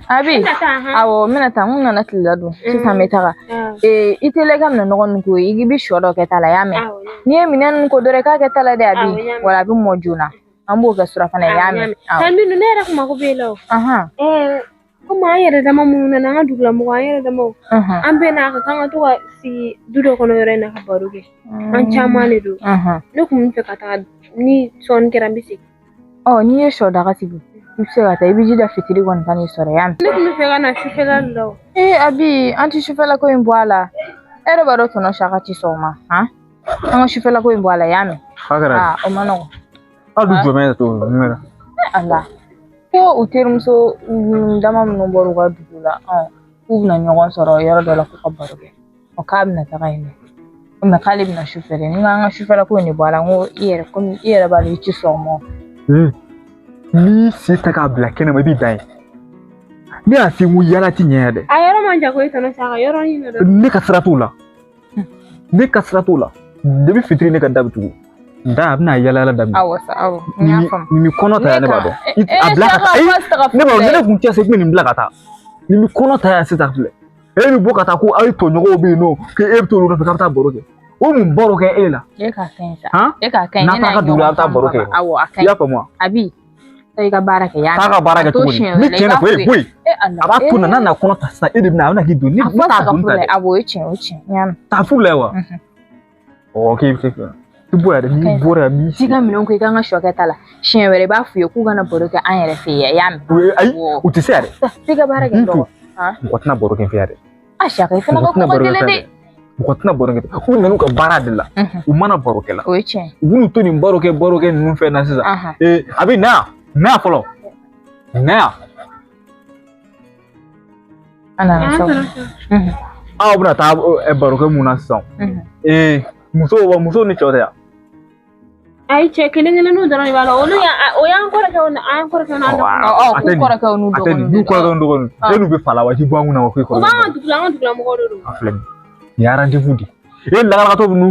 Abi, awɔ n bɛna taa n kun nana kilela dun sisan n bɛ taga. I teliya i ka minɛn nɔgɔ ninnu ko i bɛ sɔ dɔ kɛ ta la i y'a mɛn. N'i ye minɛn ninnu ko dɔrɔn i k'a kɛ ta la dɛ Abi. Wala a bɛ mɔ joona. An b'o kɛ surafana ye i y'a mɛn. Tanbinu ne yɛrɛ kun mako b'e la o. Komi an yɛrɛ dama minnu nana an ka dugulamɔgɔ an yɛrɛ damaw. An bɛɛ n'a ka kan ka to ka sigi du dɔ kɔnɔ yɔrɔ in na ka baro kɛ. An caman de don. Ne kun bɛ fɛ ka taga ni sɔɔni kɛra n bɛ segin. Ɔ n'i ye sɔ daga sigi i bɛ se ka taa i bɛ ji da fitiri kɔni ka n'i sɔrɔ yan. Ne kun bɛ fɛ ka na sufɛla de la o. Ee Abi an tɛ sufɛla ko in bɔ a la. E yɛrɛ b'a dɔn tɔnɔ Saka ti sɔn o ma han. An ka sufɛla ko in bɔ a la i y'a mɛn. A kɛra Aa o ma nɔgɔn. aw dun jɔ bɛ to nin Ala ko u terimuso dama minnu bɔra u ka dugu la k'u bɛna ɲɔgɔn sɔrɔ yɔrɔ dɔ la k'u ka baro kɛ ɔ k'a bɛna taga yen nɔ mɛ k'ale bɛna sufɛ dɛ ni ko an ka sufɛla ko in de bɔ a la n ko i yɛrɛ komi i yɛrɛ b'a dɔn i ti sɔn o ma. N'i sen ta k'a bila kɛnɛma i b'i dan ye. Ne y'a f'i ye n ko yala ti ɲɛ dɛ. A yɔrɔ man jan koyi tɔnɔ Saka yɔrɔnin dɔ don. Ne ka sira t'o la. Ne ka sira t'o la. Depuis fitiri ne ka da bɛ tugu. Da a bɛna yala yala daminɛ. Awɔ sa awɔ n y'a faamu. Nin mi kɔnɔ ta yan ne b'a dɔn. A bila ka taa ayi ne b'a dɔn ne kun tɛ se kun bɛ nin bila ka taa. Nin mi kɔnɔ ta yan sisan filɛ. E bɛ bɔ ka taa ko aw tɔɲɔgɔnw bɛ yen nɔ k'e bɛ t'olu nɔfɛ k'a bɛ taa baro kɛ. O mun baro kɛ e la? E k'a ka ɲi sa. E k'a ka ɲi. N'a taara dugu la a bɛ taa baro kɛ. Awɔ a ka ɲi. I y'a faamu wa? Abi i ka baara kɛ Taa ka baara kɛ cogo di? Ni tiɲɛ na fɔ e bɔ yen. A b'a to na n'a nana kɔnɔ ta sisan e de bɛna a bɛna k'i don ne t'a don ta dɛ. Awɔ o ye tiɲɛ o ye tiɲɛ n y'a mɛn. Taa furu la wa? Ɔ k'e bɛ se fɛ. I bɔ yan dɛ n'i bɔra yan n b'i T'i ka minɛnw ko i kan ka sɔ kɛ ta la siɲɛ wɛrɛ i b'a f'u ye k'u kana baro kɛ an yɛrɛ fɛ yen i y'a mɛn. Ayi u tɛ se yɛrɛ. T'i ka baara kɛ dɔgɔ. Mɔgɔ tɛna baro kɛ n fɛ yan dɛ. A Saka i fana ka kuma gɛlɛn dɛ. Mɔgɔ tɛna baro kɛ u nan'u ka baara de la u mana baro kɛ la. O ye tiɲɛ ye. U b'u to nin baro kɛ ninnu fɛn na sisan. Ee a bɛ na yan na yan fɔlɔ na yan. A nana sa. Aw bɛna taa baro kɛ mun na sisan. Ee musow ni cɛw tɛ yan. Ayi cɛ kelen kelenninw dɔrɔn de b'a la olu o y'an kɔrɔkɛw ni an kɔrɔkɛw n'an dɔgɔninw. Ɔ k'u kɔrɔkɛw n'u dɔgɔninw. N'u kɔrɔkɛw n'u dɔgɔninw e n'u bɛ fa la wa k'i bɔ an kunna wa k'i kɔrɔkɛ. U b'an ka dugu la an ka dugulamɔgɔw de don. A filɛ nin ye rendez-vous de ye e lagalagatɔ bɛ n'u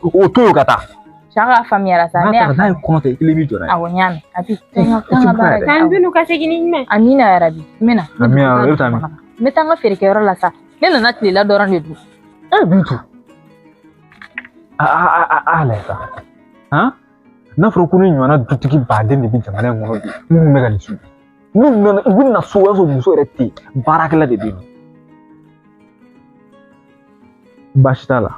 o to yen ka taa. Saka faamuyara sa ne y'a n'a ye kɔnɔ ta i kelen b'i jɔ n'a ye. Awɔ n y'a mɛn a bi taa n ka baara kɛ. K'an binu ka segin ni jumɛn. Amina yarabi n bɛ na. Amina e bɛ taa min. N bɛ taa n ka feerekɛyɔrɔ la sa ne nana tilela dɔrɔn de dun. E Bintu. A lajɛ sa. Han n'a fɔra ko ne ɲɔgɔnna dutigi baden de bɛ jamana in kɔnɔ bi minnu bɛ ka nin su n'u nana u bɛ na so o y'a sɔrɔ muso yɛrɛ tɛ yen baarakɛla de bɛ yen baasi t'a la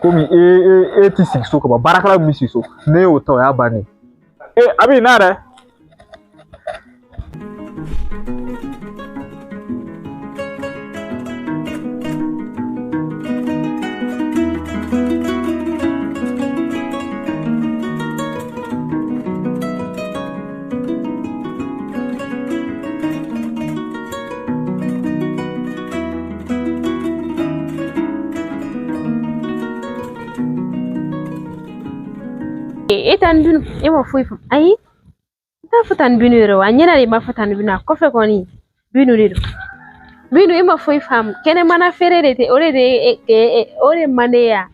komi e ti sigi so ka ban baarakɛla min bɛ sigi so ne y'o ta o y'a bannen ye e a bɛ na dɛ. E tan binu e ma foyi faamu ayi n t'a fɔ tan binu yɛrɛ wa a ɲɛna de ma fɔ tan binu a kɔfɛ kɔni binu de don binu e ma foyi faamu kɛnɛmana feere de tɛ o de o de man ne ya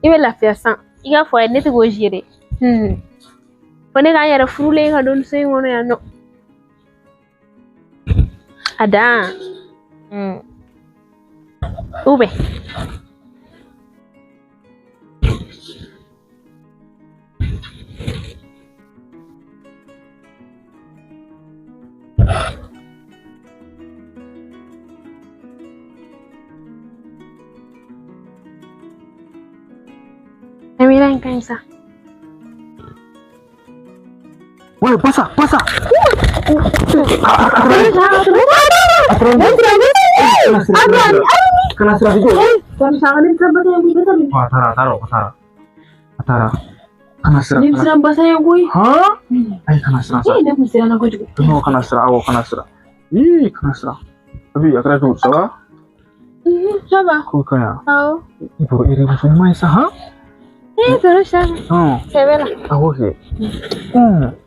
i bɛ lafiya san i k'a fɔ a ye ne tɛ k'o gérer fo ne k'an yɛrɛ furulen ka don so in kɔnɔ yan nɔ a dan ou bien Amira in kan sa. Woi, pasa, pasa.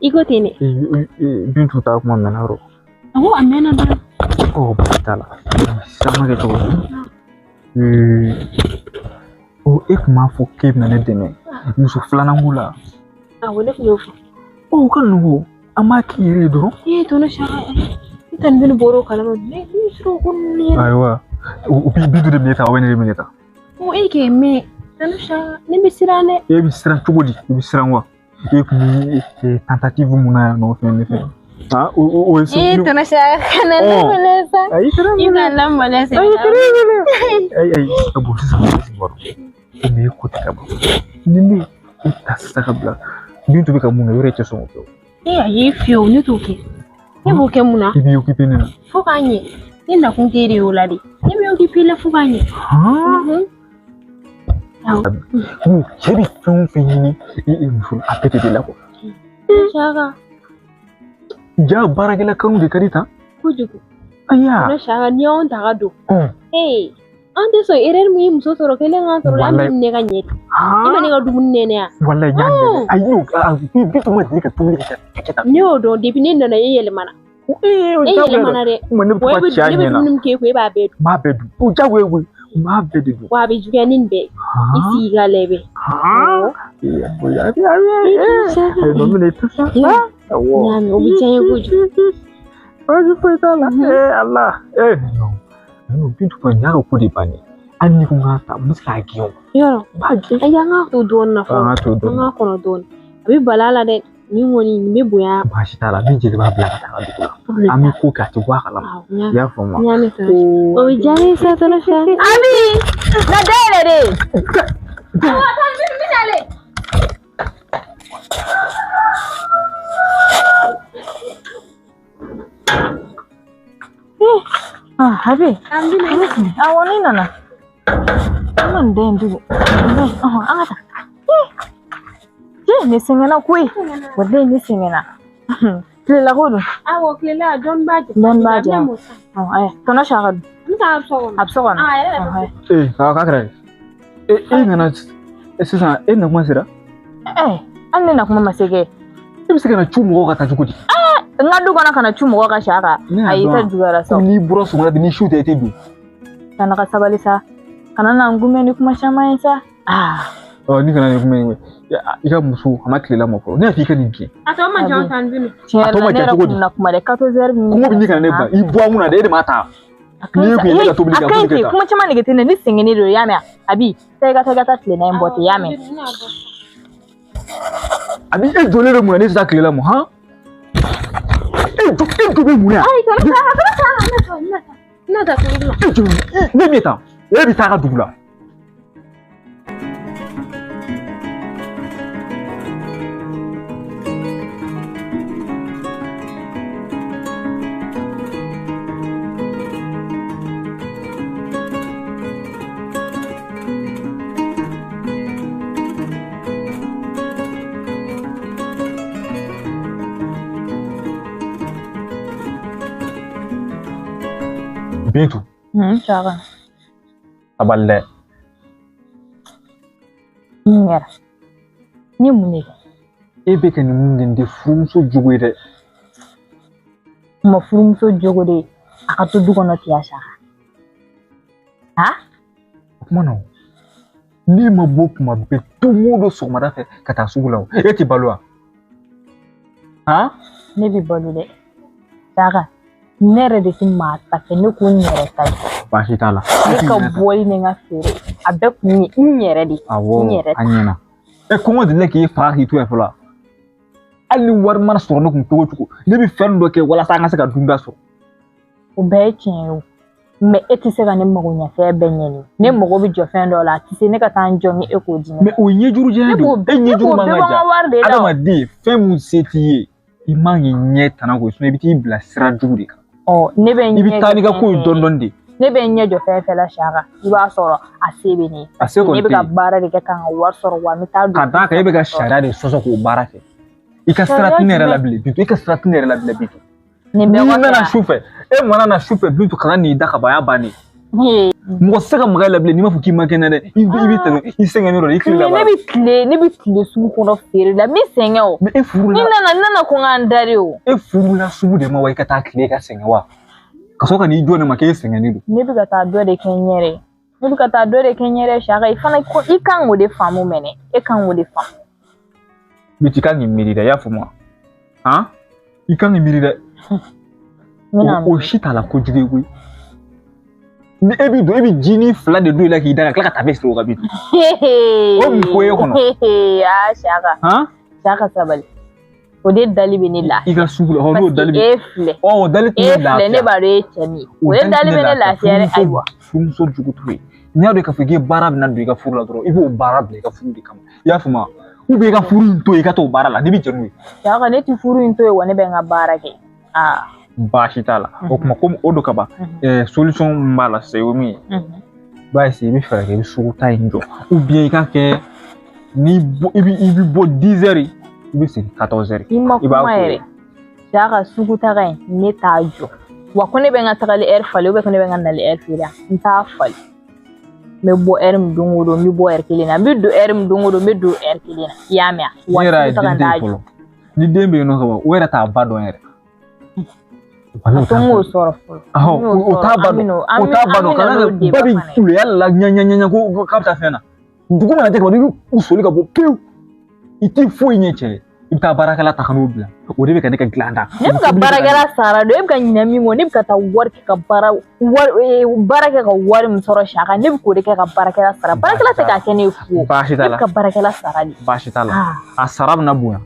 I ko ten dɛ. Bintu ta kuma mɛnna yɔrɔ. Awɔ a mɛnna dɔrɔn. Ɔ baasi t'a la. Sisan ma kɛ cogo di? O e kun b'a fɔ k'e bɛna ne dɛmɛ muso filanan ko la. Awɔ ne kun y'o fɔ. Ɔ o ka nɔgɔn an b'a k'i yɛrɛ ye dɔrɔn. Ee tɔnɔ Saka ne ta nin bɛ bɔra o kalama ne bɛ siran o ko ninnu yɛrɛ. Ayiwa o Bintu de bɛ ne ta o bɛ ne de bɛ ne ta. Ɔ e k'e mɛn tɔnɔ Saka ne bɛ siran dɛ. E bɛ siran cogo di? I bɛ siran wa? E kun bɛ tentative mun na yan nɔ fɛn ne fɛ. Ah, o ye Ee tɔnɔ Saka kana ne maloya sa. Ayi kana I kana ne maloya sa. Ayi kana maloya. Ayi ayi bon sisan sisan b'a dɔn komi e ko tɛ ka ban ni ne e ta sisan ka bila Bintu bɛ ka mun kɛ yɔrɔ e tɛ sɔn k'o kɛ o. E ayi fiyewu ne t'o kɛ. Ne b'o kɛ mun na? I b'i occupé ne na. Fo k'a ɲɛ. Ne nakun t'e de y'o la de. Ne bɛ occupé la fo k'a ɲɛ. Awɔ. Cɛ bɛ fɛn o fɛn ɲini e muso la a bɛɛ de bɛ la quoi. Saka. Ja baarakɛla kanu de ka di tan. Kojugu. Ayiwa. Tɔnɔ Saka n'i y'anw ta ka don. Ee an tɛ sɔn erreur min ye muso sɔrɔ kelen k'an sɔrɔ la an bɛ minɛ ka ɲɛ. I ma ne ka dumuni nɛnɛ yan. Walayi n y'a nɛnɛ. Ayi Bintu ma deli ka dumuni kɛ ka tan. Ne y'o dɔn depuis ne nana e yɛlɛmana. E yɛlɛmana dɛ. Ne bɛ to ka cɛ Ne bɛ ɲɛna. dumuni min k'e kun e b'a bɛɛ dun. N b'a bɛɛ dun. O diyagoya koyi. N b'a bɛɛ de dun. Wa a bɛ juguya ni nin bɛɛ ye. I sigi k'a lajɛ. Ayi nɔ minɛ i tɛ sa. Awɔ. N y'a mɛn o bɛ diya n ye kojugu. Baasi foyi t'a la. Ee Ala. Ee non Bintu kɔni y'a ka ko de bannen. Hali n'i ko n k'a ta n bɛ se k'a gɛn o. Yɔrɔ. N b'a gɛn. Ayi an k'a to dɔɔnin na fɔlɔ. An k'a to dɔɔnin. An k'a kɔnɔ dɔɔnin. A bɛ bala a la dɛ. Nin kɔni nin bɛ bonya. Baasi t'a la ni jeli b'a bila ka taa dugu la. An bɛ ko kɛ a tɛ bɔ a kalama. I y'a faamu wa? N y'a mɛn tɔnɔ. O bɛ diya ne ye sa tɔnɔ Saka. Abi na dayɛlɛ de. Awɔ taa n bɛ nalen. Ah, Abi. An bɛ na. Awɔ ne nana. An ma nin da in tugun. Ɔhɔn an ka taa. Ne sɛgɛnna koyi. Walayi ne sɛgɛnna. Tilela ko dun. Awɔ tilela dɔɔni b'a jɛ. Dɔɔni b'a jɛ. Ayi tɔnɔ Saka dun. N t'a so kɔnɔ. A bɛ so kɔnɔ. A yɛrɛ bɛ. Ee k'a kɛra ye. E nana sisan e na kuma sera. Ɛɛ hali ne na kuma ma se kɛ. E bɛ se ka na cu mɔgɔw ka taa cogo di? N ka du kɔnɔ ka na cu mɔgɔw ka Saka. Ayi i ta juguyara sa. N'i bɔra sɔgɔmada fɛ ni su tɛ i tɛ don. Kana ka sabali sa. Kana na n kunbɛn ni kuma caman ye sa. Ɔ ni kana ni kuma in i ka muso a ma tilela ma fɔlɔ ne y'a f'i ka nin gɛn. A tɔ ma jan tan dun. Tiɲɛ yɛrɛ la ne yɛrɛ kun na kuma dɛ 14 heures min. Kɔngɔ bɛ ɲini ka na ne ba i bɔ an kunna dɛ e de m'a ta. N'i kun ye ne ka tobili kɛ a ka ɲi ten kuma caman nege tɛ ne ni sɛgɛnnen don i y'a mɛn Abi taa i ka taa tilela in bɔ ten i y'a mɛn. Abi e jɔlen bɛ mun na ne tɛ taa tilela mɔ han? E jɔ bɛ mun na yan? Ayi tɔnɔ Saka n na taa tobili la. E jɔ ne bɛ taa e bɛ taa a ka dugu la. Bintu. Saka. Sabali dɛ. Mun kɛra? N ye mun de kɛ? E bɛ ka nin mun kɛ nin tɛ furumuso jogo ye dɛ. N ma furumuso jogo de ye a ka to du kɔnɔ ten Saka. Ha? O kuma na o. N'i ma bɔ kuma bɛɛ don o don sɔgɔmada fɛ ka taa sugu la o, e tɛ balo wa? Han? Ne bɛ balo dɛ. Saka. Ne yɛrɛ de tɛ maa ta fɛ ne ko n yɛrɛ ta ye. Baasi t'a la. Ne ka bɔli ni n ka feere a bɛɛ kun ye n yɛrɛ de. Awɔ a ɲɛna. E kɔngɔ delila k'e faga k'i to yan fɔlɔ. Hali ni wari mana sɔrɔ ne kun cogo o cogo ne bɛ fɛn dɔ kɛ walasa an ka se ka dunda sɔrɔ. O bɛɛ ye tiɲɛ ye o. Mɛ e tɛ se ka ne mago ɲɛfɛn bɛɛ ɲɛ ne mago bɛ jɔ fɛn dɔ la a tɛ se ne ka taa n jɔ ni e k'o di ne ma. Mɛ o ye ɲɛjuru jɛlen don e ɲɛjuru man ka ja adamaden fɛn mun se t'i ye i man k'i ɲɛ tana ko i bɛ t'i bila sira jugu de kan. Ɔ ne bɛ n ɲɛ i bɛ taa n'i ka ko ye dɔɔni dɔɔni de. Ne bɛ n ɲɛ jɔ fɛn fɛn la Saka i b'a sɔrɔ a se bɛ ne ye. A se kɔni ne bɛ ka baara de kɛ ka n ka wari sɔrɔ wa n bɛ taa don. Ka d'a kan e bɛ ka sariya de sɔsɔ k'o baara kɛ. I ka sira tɛ ne yɛrɛ la bilen Bintu i ka sira tɛ ne yɛrɛ la bilen Bintu. Nin bɛɛ N'i kɔfɛ nana su fɛ e mana na su fɛ Bintu kana n'i da ka ban a y'a bannen. Mɔgɔ tɛ se ka maga i la bilen n'i m'a fɔ k'i ma kɛnɛ dɛ i bɛ tɛmɛ i sɛgɛnnen don i tile laban. Ne bɛ tile sugu kɔnɔ feere la n bɛ sɛgɛn o. Mɛ e furu la. Ni nana ko n ka n da de o. E furula sugu de ma wa i ka taa tile ka sɛgɛn wa? Ka sɔrɔ ka n'i jɔ ne ma k'e sɛgɛnnen don. Ne bɛ ka taa dɔ de kɛ n yɛrɛ ye. Ne bɛ ka taa dɔ de kɛ n yɛrɛ ye Saka i fana ko i kan k'o de faamu mɛnɛ e kan k'o de faamu. Bintu i kan k'i miiri dɛ i y'a faamu wa? Han? I kan k'i miiri dɛ. O si t'a la kojugu ye koyi. Ni e bɛ don e bɛ jinin fila de don i la k'i da ka tila ka tafe siri o kan Bintu. O mun ko ye kɔnɔ? Aa Saka. Han? Saka sabali. O de dali bɛ ne lafiya. I ka sugu la, n'o dali bɛ. E filɛ. O dali tɛ ne lafiya. E filɛ, ne b'a dɔn e ye cɛ min ye. O de dali bɛ ne lafiya dɛ, ayiwa. Furumuso jugu t'o ye. N'i y'a dɔn k'a fɔ k'i ye baara bɛna don i ka furu la dɔrɔn, i b'o baara bila i ka furu de kama. I y'a faamu wa? Ou bien i ka furu in to yen i ka t'o baara la, ne bɛ jɛn n'o ye. Saka, ne tɛ furu in to yen wa, ne bɛ n ka baara kɛ. Aa. Baasi t'a la. O tuma komi o don ka ban, solution min b'a la sisan o ye min ye. I b'a essayer i bɛ fɛɛrɛ kɛ i bɛ sugu ta in jɔ. Ou bien i ka kɛ ni i bɛ bɔ 10 heures i bɛ segin 14 heures. I ma kuma yɛrɛ. Saka, sugu taga in ne t'a jɔ. Wa ko ne bɛ n ka tagali heure falen ou bien ko ne bɛ n ka nali heure falen, n t'a falen. N bɛ bɔ heure min don o don, n bɛ bɔ heure kelen na. N bɛ don heure min don o don, n bɛ don heure kelen na. I y'a mɛn wa? Sugu taga n t'a jɔ. Ni den bɛ yen nɔ ka ban, o yɛrɛ t'a ba dɔn yɛrɛ. A to n k'o sɔrɔ fɔlɔ. O t'a ba dɔn. O t'a ba dɔn. Kana ba bɛ kuleya la ɲɛ ɲɛ ɲɛ ko k'a bɛ taa fɛn na. Dugu mana jɛ ka ban, i bɛ soli ka bɔ pewu. I t'i foyi ɲɛ cɛ ye. I bɛ taa baarakɛla ta ka n'o bila. O de bɛ ka ne ka dilan da. Ne bɛ ka baarakɛla sara don, e bɛ ka ɲinɛ min kɔ, ne bɛ ka taa wari kɛ ka baara kɛ ka wari min sɔrɔ Saka, ne bɛ k'o de kɛ ka baarakɛla sara. Baarakɛla tɛ k'a kɛ ne ye fu. Baasi t'a la. Ne bɛ ka baarakɛla sara de. Baasi t'a la. A sara bɛna bonya.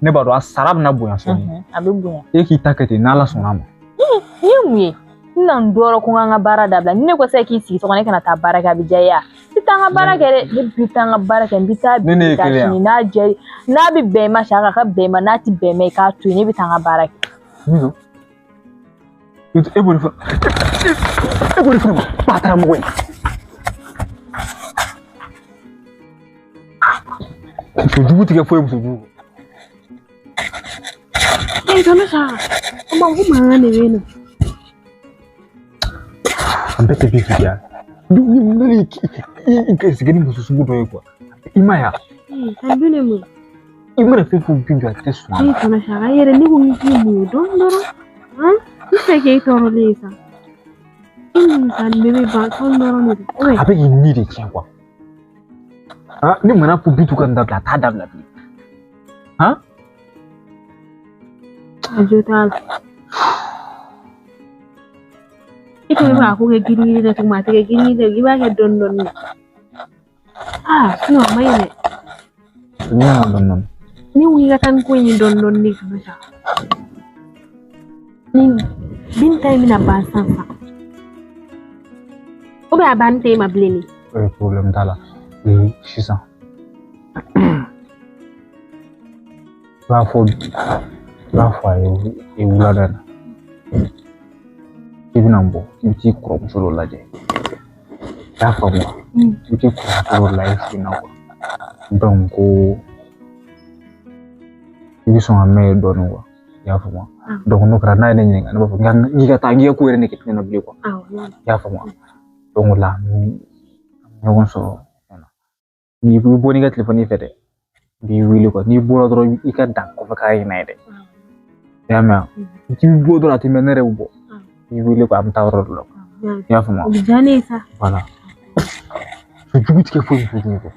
Ne b'a dɔn a sara bɛna bonya sɔɔni. A bɛ bonya. E k'i ta kɛ ten n'Ala sɔnna a ma. Ni ye mun ye? N nana n dɔrɔn ko n ka baara dabila. Ni ne ko sisan k'i sigi so kɔnɔ e kana taa baara kɛ, a bɛ diya i ye wa? N bɛ taa n ka baara kɛ dɛ. Ne bɛ taa n ka baara kɛ, n bɛ taa bi taa sini n'a diya n'a bɛ bɛn i ma Saka, ka bɛn i ma, n'a tɛ bɛn i ma i k'a to yen, ne bɛ taa n ka baara kɛ. E b'o de fɔ e b'o de fɔ ne ma batara mɔgɔ ye. Muso jugu tigɛ foyi muso jugu. Ee tonton Saka, o ma ko mankan de bɛ yen nɔ. An bɛɛ tɛ bi fili. Ne i garisɛgɛ ni muso sugu dɔ ye kuwa. I ma ye wa? A dun de mun? I mana fɛn fɛn bin a tɛ sɔn a ma. Ee tonton Saka, i yɛrɛ ne ko k'i muɲu dɔɔni dɔrɔn. N fɛ k'e tɔɔrɔlen ye sa. I muɲu sa, nin bɛɛ bɛ ban sɔɔni dɔrɔn de don. A bɛ k'i ni de tiɲɛ kuwa. Ne mana fɔ Bintu ka nin dabila, a t'a dabila bilen. A jo t'a la. I ko i b'a ko kɛ girin-girin dɛ tuguni, a tɛ kɛ girin-girin dɛ, i b'a kɛ dɔɔni dɔɔni de. Aa sinon a ma ɲi dɛ. Ne y'a dɔɔni dɔɔni. Ne ko k'i ka taa ni ko in ye dɔɔni dɔɔni de tonton Saka. Ni Bintu ta in bɛna ban sisan sisan. Ou bien a banni tɛ e ma bilen de. Problème t'a la. Sisan. I b'a fɔ a ye wulada in na. I bɛna bɔ, i bɛ t'i kɔrɔmuso dɔ lajɛ. I y'a faamu wa? I bɛ t'i kɔrɔmuso dɔ lajɛ fɛ yen nɔ kuwa. Donc ko i bɛ sɔn ka mɛn yen dɔɔnin kuwa. I y'a faamu wa? Donc n'o kɛra n'a ye ne ɲininka, ne b'a fɔ n k'i ka taa n k'i ka ko yɛrɛ ne kɛ ne na bilen kuwa. I y'a faamu wa? Donc o la an bɛ ɲɔgɔn sɔrɔ fɛn na. N'i bɛ bɔ n'i ka telefɔni fɛ dɛ, n b'i wele kuwa. N'i bɔra dɔrɔn i ka dan kɔfɛ k'a ɲinɛ ye dɛ. I y'a mɛn wa? K'i bɛ bɔ dɔrɔn a tɛ mɛn ne yɛrɛ bɛ bɔ. I wele ko an bɛ taa yɔrɔ dɔ la. I y'a faamu wa? O bɛ diya ne ye sa. Voilà. Muso jugu tigɛ foyi muso jugu kɔ.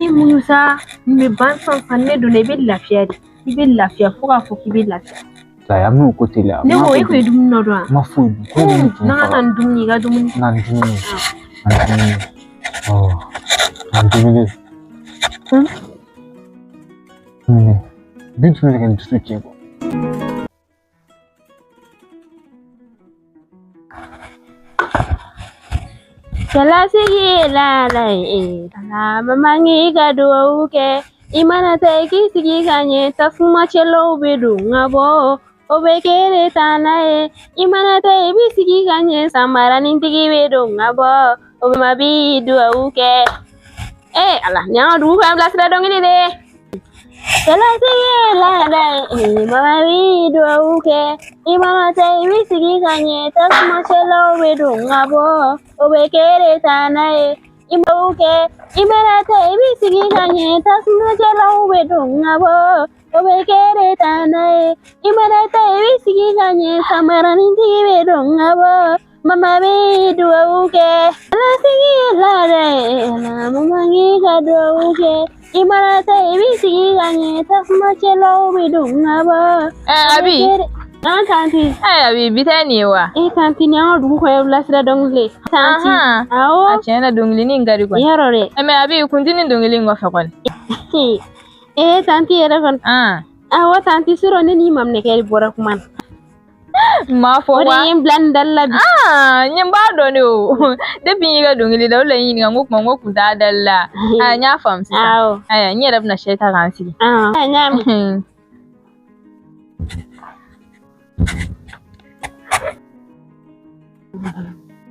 I muɲu sa, nin bɛ ban sisan sisan, ne donna i bɛ lafiya de. I bɛ lafiya fo k'a fɔ k'i bɛ lafiya. Ayi, an bɛn'o ko teliya. Ne ko e ko ye dumuni dɔ dun wa? N ma foyi dun. Ko min tun N'an ka taa ni dumuni ye, i ka dumuni. Na ni dumuni ye. Na ni dumuni ye. Na ni dumuni ye. Dumuni. Bintu bɛ ka n dusu tiɲɛ kuwa. Cɛlasigi la la ye, ala mama k'i ka duwawu kɛ. I mana taa i k'i sigi ka ɲɛ, tasuma cɛlaw bɛ don ka bɔ, o bɛ kɛ de taa n'a ye. I mana taa i b'i sigi ka ɲɛ, samaranin-tigi bɛ don ka bɔ, o ma b'i duwawu kɛ. Ee ala, nin y'an ka dugu ka bilasira dɔnkili de ye. Cɛlasigi la la ye, mama b'i duwawu kɛ. I mana taa i b'i sigi ka ɲɛ, tasuma cɛlaw bɛ don ka bɔ, o bɛ kɛ de taa n'a ye. I b'o kɛ, i mana taa i b'i sigi ka ɲɛ, tasuma cɛlaw bɛ don ka bɔ, o bɛ kɛ de taa n'a ye. I mana taa i b'i sigi ka ɲɛ, samaranin-tigi bɛ don ka bɔ, mama b'i duwawu kɛ. Cɛlasigi la la ye, ala mama k'i ka duwawu kɛ. I mana taa i b'i sigi ka ɲɛ, tasuma cɛlaw bɛ don ka bɔ. Abi. An tanti. Abi, bi tɛ nin ye wa? E tanti, nin y'an ka dugu kɔɲɔ bilasira dɔnkili ye. Tanti. Awɔ. A tiɲɛ na dɔnkili in ka di kɔni. Yɔrɔ dɛ. Mɛ Abi, kuntini dɔnkili in kɔfɛ kɔni. Ee tanti yɛrɛ kɔni. Awɔ tanti surɔ ne n'i maminɛkɛ de bɔra kuma na. Ma fɔ wa? O de ye n bila nin dali la bi. Aa n b'a dɔn de o. Depuis n y'i ka dɔnkili da o de la n ɲininka n ko kuma n ko kun t'a dali la. Aa n y'a faamu sisan. Awɔ. Ayiwa n yɛrɛ bɛna sɛ ta k'an sigi. Aa n y'a mɛn.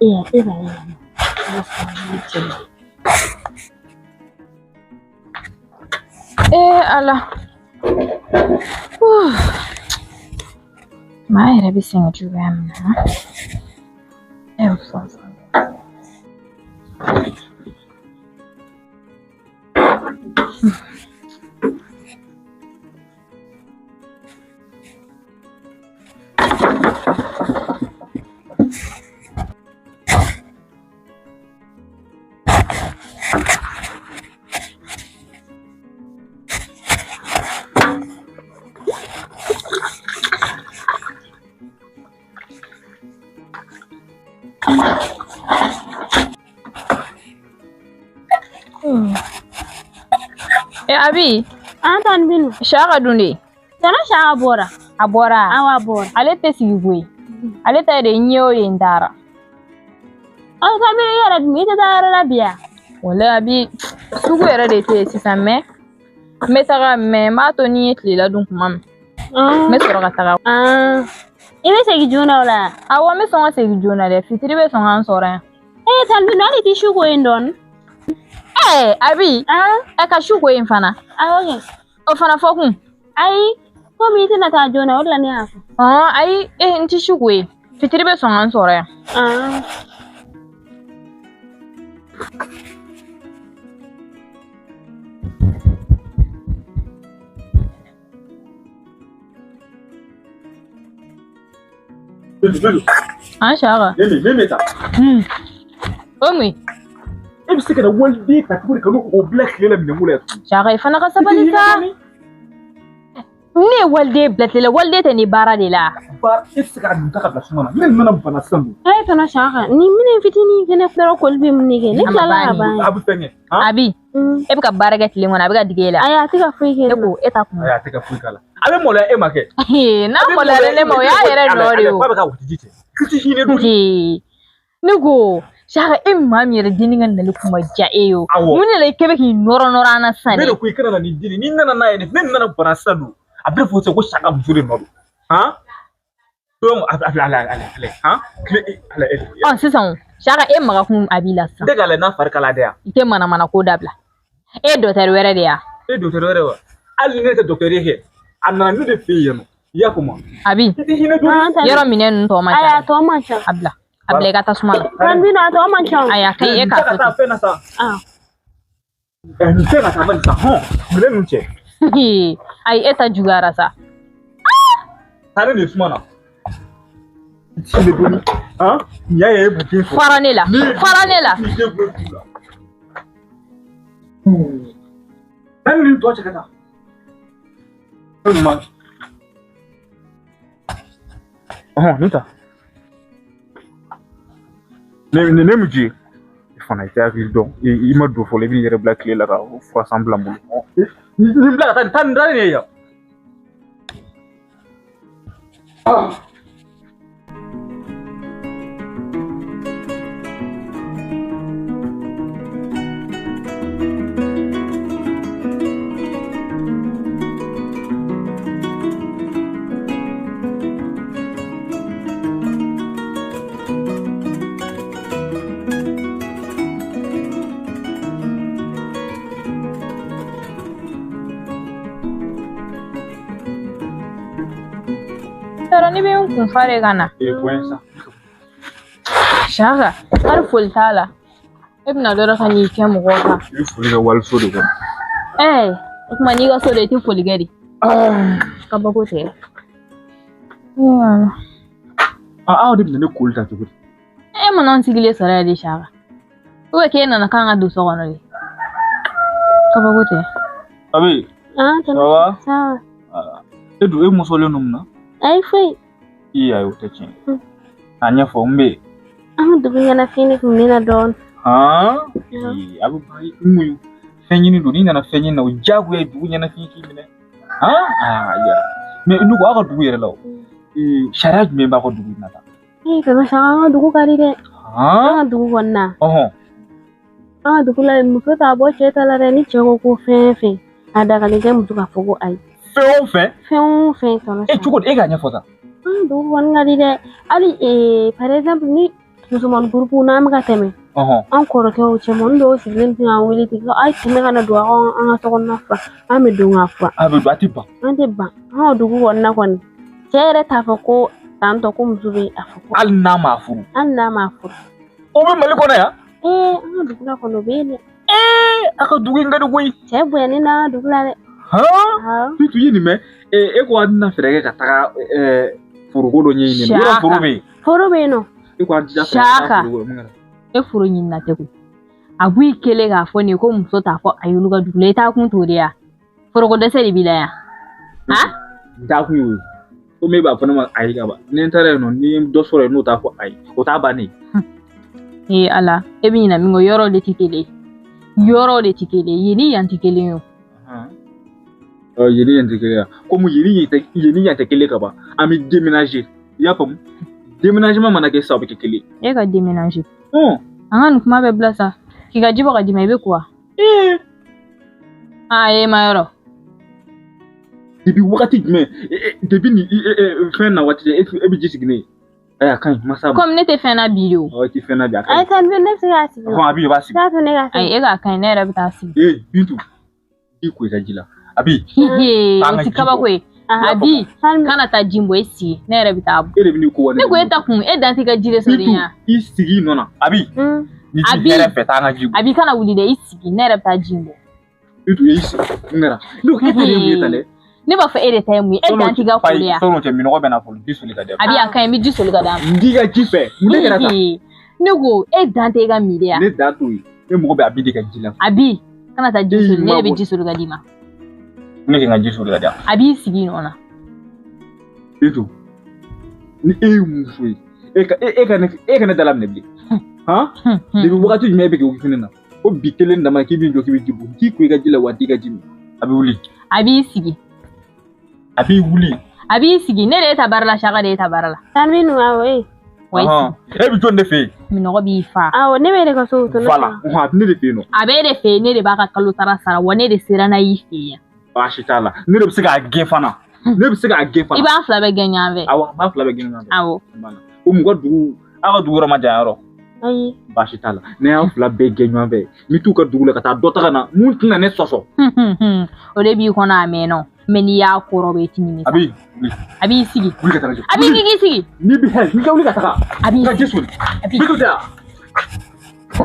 E b'a ye. Ee Ala. Maa yɛrɛ bɛ sɛgɛn cogoya min na. E fɔ. Abi. An tan binu. Shaka dun de. Tana Shaka bɔra. A bɔra. Awɔ a bɔra. Ale tɛ sigi koyi. Ale ta de n ye o ye n taara. Ɔ Samiri i yɛrɛ dun i tɛ taa yɔrɔ la bi ya? Walayi Abi sugu yɛrɛ de tɛ yen sisan mɛ n bɛ taga mɛ n b'a to ni n ye tilela dun kuma min. N bɛ sɔrɔ ka taga. I bɛ segin joona o la? Awɔ n bɛ sɔn ka segin joona dɛ fitiri bɛ sɔn k'an sɔrɔ yan. Ee tan binu hali i tɛ su ko yen dɔɔni. Abi. Ɛ ka su ko yen fana. Awɔ kɛ. O fana fɔ kun. Ayi komi i tɛna taa joona o de la ne y'a fɔ. Ayi n tɛ su ko yen fitiri bɛ sɔn k'an sɔrɔ yan. An Shaka. Ne ta. O mun ye? E bɛ se ka na waliden ta cogo di ka n'o bila tile la minɛnko la yan tuguni? Shaka i fana ka sabali sa. Ne ye waliden bila tile la waliden tɛ nin baara de la. Ba e tɛ se ka nin ta ka bila suma na ne nana bana sisan dun. Ayi kana Shaka ni minɛn fitinin fɛnɛ dɔrɔn koli bɛ mun de kɛ ne tilala ka ban. A bɛ fɛn kɛ. Abi e bɛ ka baara kɛ tile kɔnɔ a bɛ ka digi e la. Ayi a tɛ ka foyi kɛ. Ne ko e ta kun. Ayi a tɛ ka foyi k'a la. A bɛ maloya e ma kɛ. N'a maloyara ne ma o y'a yɛrɛ nɔ de ye o. Ba bɛ ka wotiji cɛ. Kiti hinɛ dun. Ne ko Shaka e maa min yɛrɛ denni ka nali kun ma diya e ye o. Mun de la i kɛ bɛ k'i nɔrɔ nɔrɔ an na sisan dɛ. Ne de ko i kana na nin deni n'i nana n'a ye ne nana bana sisan dun. A bɛ fɔ ko Shaka muso de nɔ don. Han? Donc a filɛ ale filɛ han? Tile ale. Ɔ sisan Shaka e maga kun a b'i la sisan. Ne k'a lajɛ n'a fari kala dɛ yan. I tɛ manamana ko dabila. E ye dɔkitɛri wɛrɛ de ya? E ye dɔkitɛri wɛrɛ wa? Hali ni ne tɛ dɔkitɛri kɛ a nana ne de fɛ yen nɔ. I y'a faamu? Abi I tɛ hinɛ dun. Yɔrɔ minɛn ninnu tɔ man ca. Ayi a tɔ man ca. A bila. A bila i ka tasuma la. Tan binu a tɔ man ca. Ayi a ka ɲi e k'a to ten. Fɛn na sa. Nin fɛn ka taa bani sa hɔn minɛn ninnu cɛ. Ayi e ta juguyara sa. Taa ne nin suma na. I tɛ hinɛ dɔɔni. Han? Nin y'a ye e b'u den sɔrɔ. Fara ne la. Fara ne la. Ni den b'u la. Taa nin tɔ cɛ ka taa. Ɔhɔn nin ta. Ne mun ji fana i tɛ hakili dɔn i ma don fɔlɔ i b'i yɛrɛ bila tile la ka fura san bila n bolo nin bila ka taa nin taa nin taa nin ye yan. Ne bɛ n kun fa de ka na. Shaka hali foli t'a la. E bɛna dɔrɔn ka n'i kɛ mɔgɔw kan. I bɛ foli kɛ waliso de kɔnɔ. O tuma n'i ka so de i tɛ foli kɛ de. Kabako tɛ. Aw de bɛna ne koli ta cogo di? E mana n sigilen sɔrɔ yan de Shaka. Ou bien k'e nana k'an ka don so kɔnɔ de. Kabako tɛ. Abi. Ça va? Ça va. E dun e musolen don mun na? Ayi foyi. I ayi o tɛ tiɲɛ ye. A ɲɛfɔ n bɛ yen. An ka dugu ɲɛnafin de kun bɛ na dɔɔnin. Han? A bɛ ban i muɲu. Fɛn ɲini don n'i nana fɛn ɲini na o diyagoya ye dugu ɲɛnafin k'i minɛ. Ah, mais nous ko aw ka dugu yɛrɛ la o sariya jumɛn b'a ka dugu in na tan? Ee tonton Saka, an ka dugu ka di dɛ. An ka dugu kɔni na. An ka dugu la muso t'a bɔ cɛ ta la dɛ, ni cɛ ko ko fɛn fɛn a dagalen tɛ muso k'a fɔ ko ayi. Fɛn o fɛn? Fɛn o fɛn tonton Saka. E cogo di, e k'a ɲɛfɔ tan. An ka dugu kɔni ka di dɛ. Hali par exemple ni musomanin groupe n'an bɛ ka tɛmɛ. An kɔrɔkɛw cɛmanin dɔw sigilen bɛ k'an wele ten ko a ye tɛmɛ ka na don aw an ka sokɔnɔna furan, an bɛ don k'a furan. A bɛ don, a tɛ ban. An tɛ ban. An ka dugu kɔnɔna kɔni cɛ yɛrɛ t'a fɔ ko tantɔ ko muso bɛ a fɔ ko. Hali n'a m'a furu. Hali n'a m'a furu. O bɛ Mali kɔnɔ yan? Ee an ka dugu la kɔni o bɛ yen dɛ. Ee a ka dugu in ka di koyi. Cɛ bonyalen n'an ka dugu la dɛ. Bintu ye nin mɛn, e ko an tɛna fɛɛrɛ kɛ ka taga foroko dɔ ɲɛɲini. Yɔrɔ foro bɛ yen. Foro bɛ yen nɔ. E ko an jija fɛɛrɛ ka taa foroko la. E foro ɲinina tɛ koyi. A b'i kelen k'a fɔ nin ye ko muso t'a fɔ a y'olu ka dugu la, i t'a kun t'o de ya. Foroko dɛsɛ de b'i la yan. N t'a kun y'o ye. Komi e b'a fɔ ne ma ayi ka ban. Ni n taara yen nɔ, ni n dɔ sɔrɔ yen n'o t'a fɔ ayi, o t'a bannen. Ee Ala, e bɛ ɲinɛ min kɔ, yɔrɔ de tɛ kelen ye. Yɔrɔ de tɛ kelen ye, yen ni yan tɛ kelen ye o. Yen ni yan tɛ kelen ye. Komi yen ni yan tɛ kelen ka ban, an bɛ déménager. I y'a faamu? Déménagement mana kɛ sisan, o bɛ kɛ kelen. E ka déménager. An ka nin kuma bɛɛ bila sa. K'i ka ji bɔ ka d'i ma, i bɛ ko wa? Aa e ma yɔrɔ. Depuis wagati jumɛn? Depuis ni fɛn na waati e bɛ ji sigi ne ye. Ayi a ka ɲi, masa. Komi ne tɛ fɛn na bi de o. Awɔ, i tɛ fɛn na bi, a ka ɲi. Ayi tan ne bɛ se k'a sigi. A bi, i b'a sigi. T'a to ne k'a sigi. Ayi e k'a ka ɲi, ne yɛrɛ bɛ taa sigi. Ee Bintu, i ko i ka ji la. Abi. O ti kabako ye. Abi, kana taa ji bɔ, e sigi, ne yɛrɛ bɛ taa bɔ. E de bɛ n'i ko wa? Ne ko e ta kun, e dan t'i ka ji de sɔrɔ yan. I sigi nɔ na. Abi. Ni ji hɛrɛ fɛ, taa an ka ji bɔ. Abi kana wuli dɛ, i sigi, ne yɛrɛ bɛ taa ji bɔ. Bintu i sigi, n kɛra. Ne ko e ta ye mun ye tan dɛ? Ne b'a fɔ e de ta ye mun ye, e dan t'i ka ko de ya. Sɔn'o cɛ, minɔgɔ bɛ na fɔlɔ, ji soli ka di. Abi a ka ɲi, n bɛ ji soli ka d'a ma. N k'i ka ji fɛ, mun de kɛra tan? Ne ko e dan tɛ e ka mi de ya. Ne dan t'o ye, ne mago bɛ Abi de ka ji la. Abi, kana taa ji soli, ne de bɛ ji soli ka d'i ma. Ne k'i ka ji soli ka di. A b'i sigi nɔ na. Bintu, ni e ye muso ye, e ka ne da laminɛ bilen. Han? Depuis wagati jumɛn e bɛ k'i occupé ne na? Ko bi kelen dama k'i b'i jɔ k'i bɛ ji bɔ, k'i ko i ka ji la wa t'i ka ji min. A bɛ wuli. A b'i sigi. A b'i wuli. A b'i sigi, ne de ye ta baara la, Saka de ye ta baara la. Tan bɛ nu awɔ e. Wa i sigi. E bɛ jɔn de fɛ yen? Minɔgɔ b'i fa. Awɔ, ne bɛ e de ka so. Voilà, a bɛ ne de fɛ yen nɔ. A bɛ e de fɛ yen, ne de b'a ka kalo sara sara, wa ne de sera n'a y'i fɛ yen. Baasi t'a la, ne de bɛ se k'a gɛn fana. Ne bɛ se k'a gɛn fana. I b'an fila bɛɛ gɛn ɲɔgɔn fɛ. Awɔ, n b'a fila bɛɛ gɛn ɲɔgɔn fɛ. Awɔ. Ko mun ka dugu, aw ka dugu yɔrɔ ma jan yɔrɔ. Ayi. Baasi t'a la, ne y'an fila bɛɛ gɛn ɲɔgɔn fɛ, n bɛ t'u ka dugu la ka taa dɔ ta ka na, mun tɛna ne sɔsɔ. O de b'i kɔnɔ a mɛnna, mɛ n'i y'a kɔrɔbɔ i ti nimisa. A b'i wuli. A b'i sigi. Wuli ka taga. A b'i k'i sigi. N'i bɛ hɛ, n'i ka wuli ka taga. A b'i ka ji soli. A b'i sigi.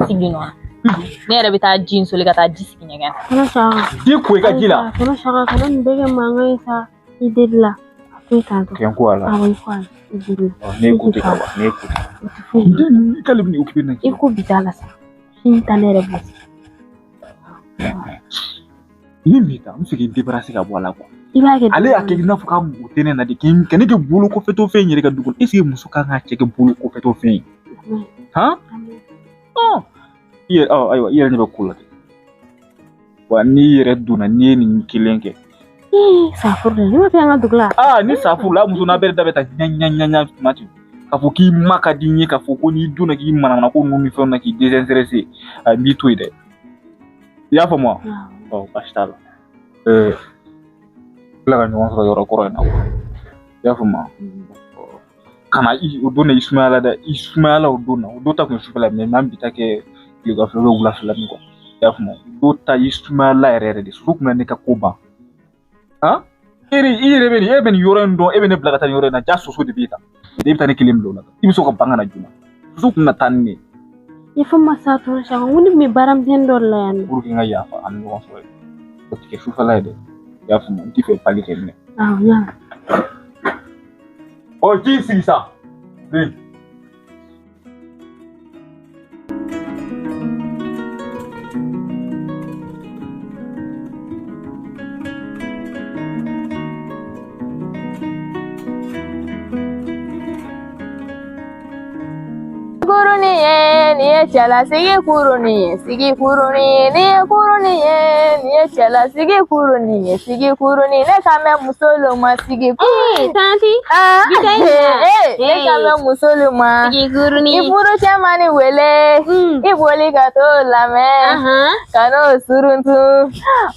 Sigi nɔ na. Ne yɛrɛ bɛ taa ji in soli ka taa ji sigi ɲɛgɛn na. Ji ko i ka ji la. Tonton Saka, kana nin bɛɛ kɛ mankan ye sa. I deli la. A to yen tantɔ. Kɛ n ko a la. Awɔ, i ko a la. I deli la. Ne ko ten ka ban, ne ko ten. K'ale bɛ n'i occupé ne na. I ko bi t'a la sa. Sini ta ne yɛrɛ b'o sigi. Ni min ta, n bɛ fɛ k'i débarrasser ka bɔ a la quoi. I b'a kɛ. Ale y'a kɛ i n'a fɔ k'a mago tɛ ne na de, ka ne kɛ bolo kɔfɛtɔ fɛn yɛrɛ ka du kɔnɔ. Est ce que muso kan k'a cɛ kɛ bolo kɔfɛtɔ fɛn ye? Han? I yɛrɛ, ayiwa, i yɛrɛ ɲɛ bɛ ko la dɛ. Wa n'i yɛrɛ donna, n'i ye nin kelen kɛ. Ee, safuru dɛ, ne ma fɛ an ka dugu la. Aa, ni safuru la, muso n'a bɛɛ da bɛ taa ɲa ɲa ɲa ɲa tuma ten. K'a fɔ k'i ma ka di n ye, k'a fɔ ko n'i donna k'i manamana ko ninnu ni fɛnw na k'i désintéressé, a n b'i to yen dɛ. I y'a faamu wa? Ɔ, baasi t'a la. Tila ka ɲɔgɔn sɔrɔ yɔrɔ kɔrɔ in na. I y'a faamu wa? Kana i o don na i sumayala dɛ, i sumayala o don na, o don ta kun ye sufɛla ye, mɛ n'an bi ta kɛ tileganfɛla wulafɛla min kɔ. I y'a faamu? O don ta i sumayala yɛrɛ yɛrɛ de, soso kun bɛ ne ka ko ban. Han? E yɛrɛ bɛ nin, e bɛ nin yɔrɔ in dɔn, e bɛ ne bila ka taa nin yɔrɔ in na, ja soso de b'e ta. E bɛ taa ne kelen bila o la. I bɛ sɔn ka ban ka na joona. Soso kun na taa ni ne ye. I fɔ ma sa tonton Saka, n ko ne tun bɛ baara misɛnnin dɔ de la yan nɔ. Pour que n ka yafa, an bɛ ɲɔgɔn sɔrɔ yen. O tɛ kɛ sufɛla ye dɛ. I y'a faamu? N t'i fɛ pali kɛ minɛ. Awɔ, n y'a mɛn. Ɔ, ji sigi sa. Guruni ye nin ye Nin ye cɛlasigi kurunin ye, sigi kurunin, nin ye kurunin ye, nin ye cɛlasigi kurunin ye, sigi kurunin, ne kan bɛ muso lo ma, sigi kurunin. Tanti. Ne kan bɛ muso lo ma. Sigi kurunin. I furucɛ ma ni wele, i boli ka t'o lamɛn, ka n'o suruntu,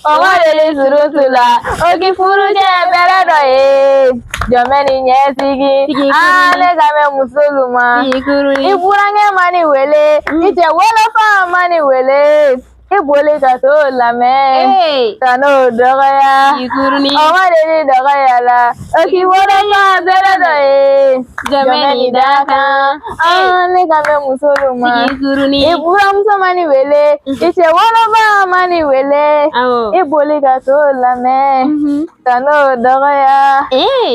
o ma deli suruntu la, o k'i furucɛ bɛrɛ dɔ ye, jɔn bɛ ni ɲɛsigi, ne kan bɛ muso lo ma. Sigi kurunin. I burankɛ ma ni wele, i cɛ wolofa ma ni wele, i boli ka t'o lamɛn, ka n'o dɔgɔya, o ma deli dɔgɔya la, o k'i wolofa bɛrɛ dɔ ye, jɔn bɛ ni da kan, ne kan bɛ muso lo ma. I buramuso ma ni wele, i cɛ wolofa ma ni wele, i boli ka t'o lamɛn, ka n'o dɔgɔya,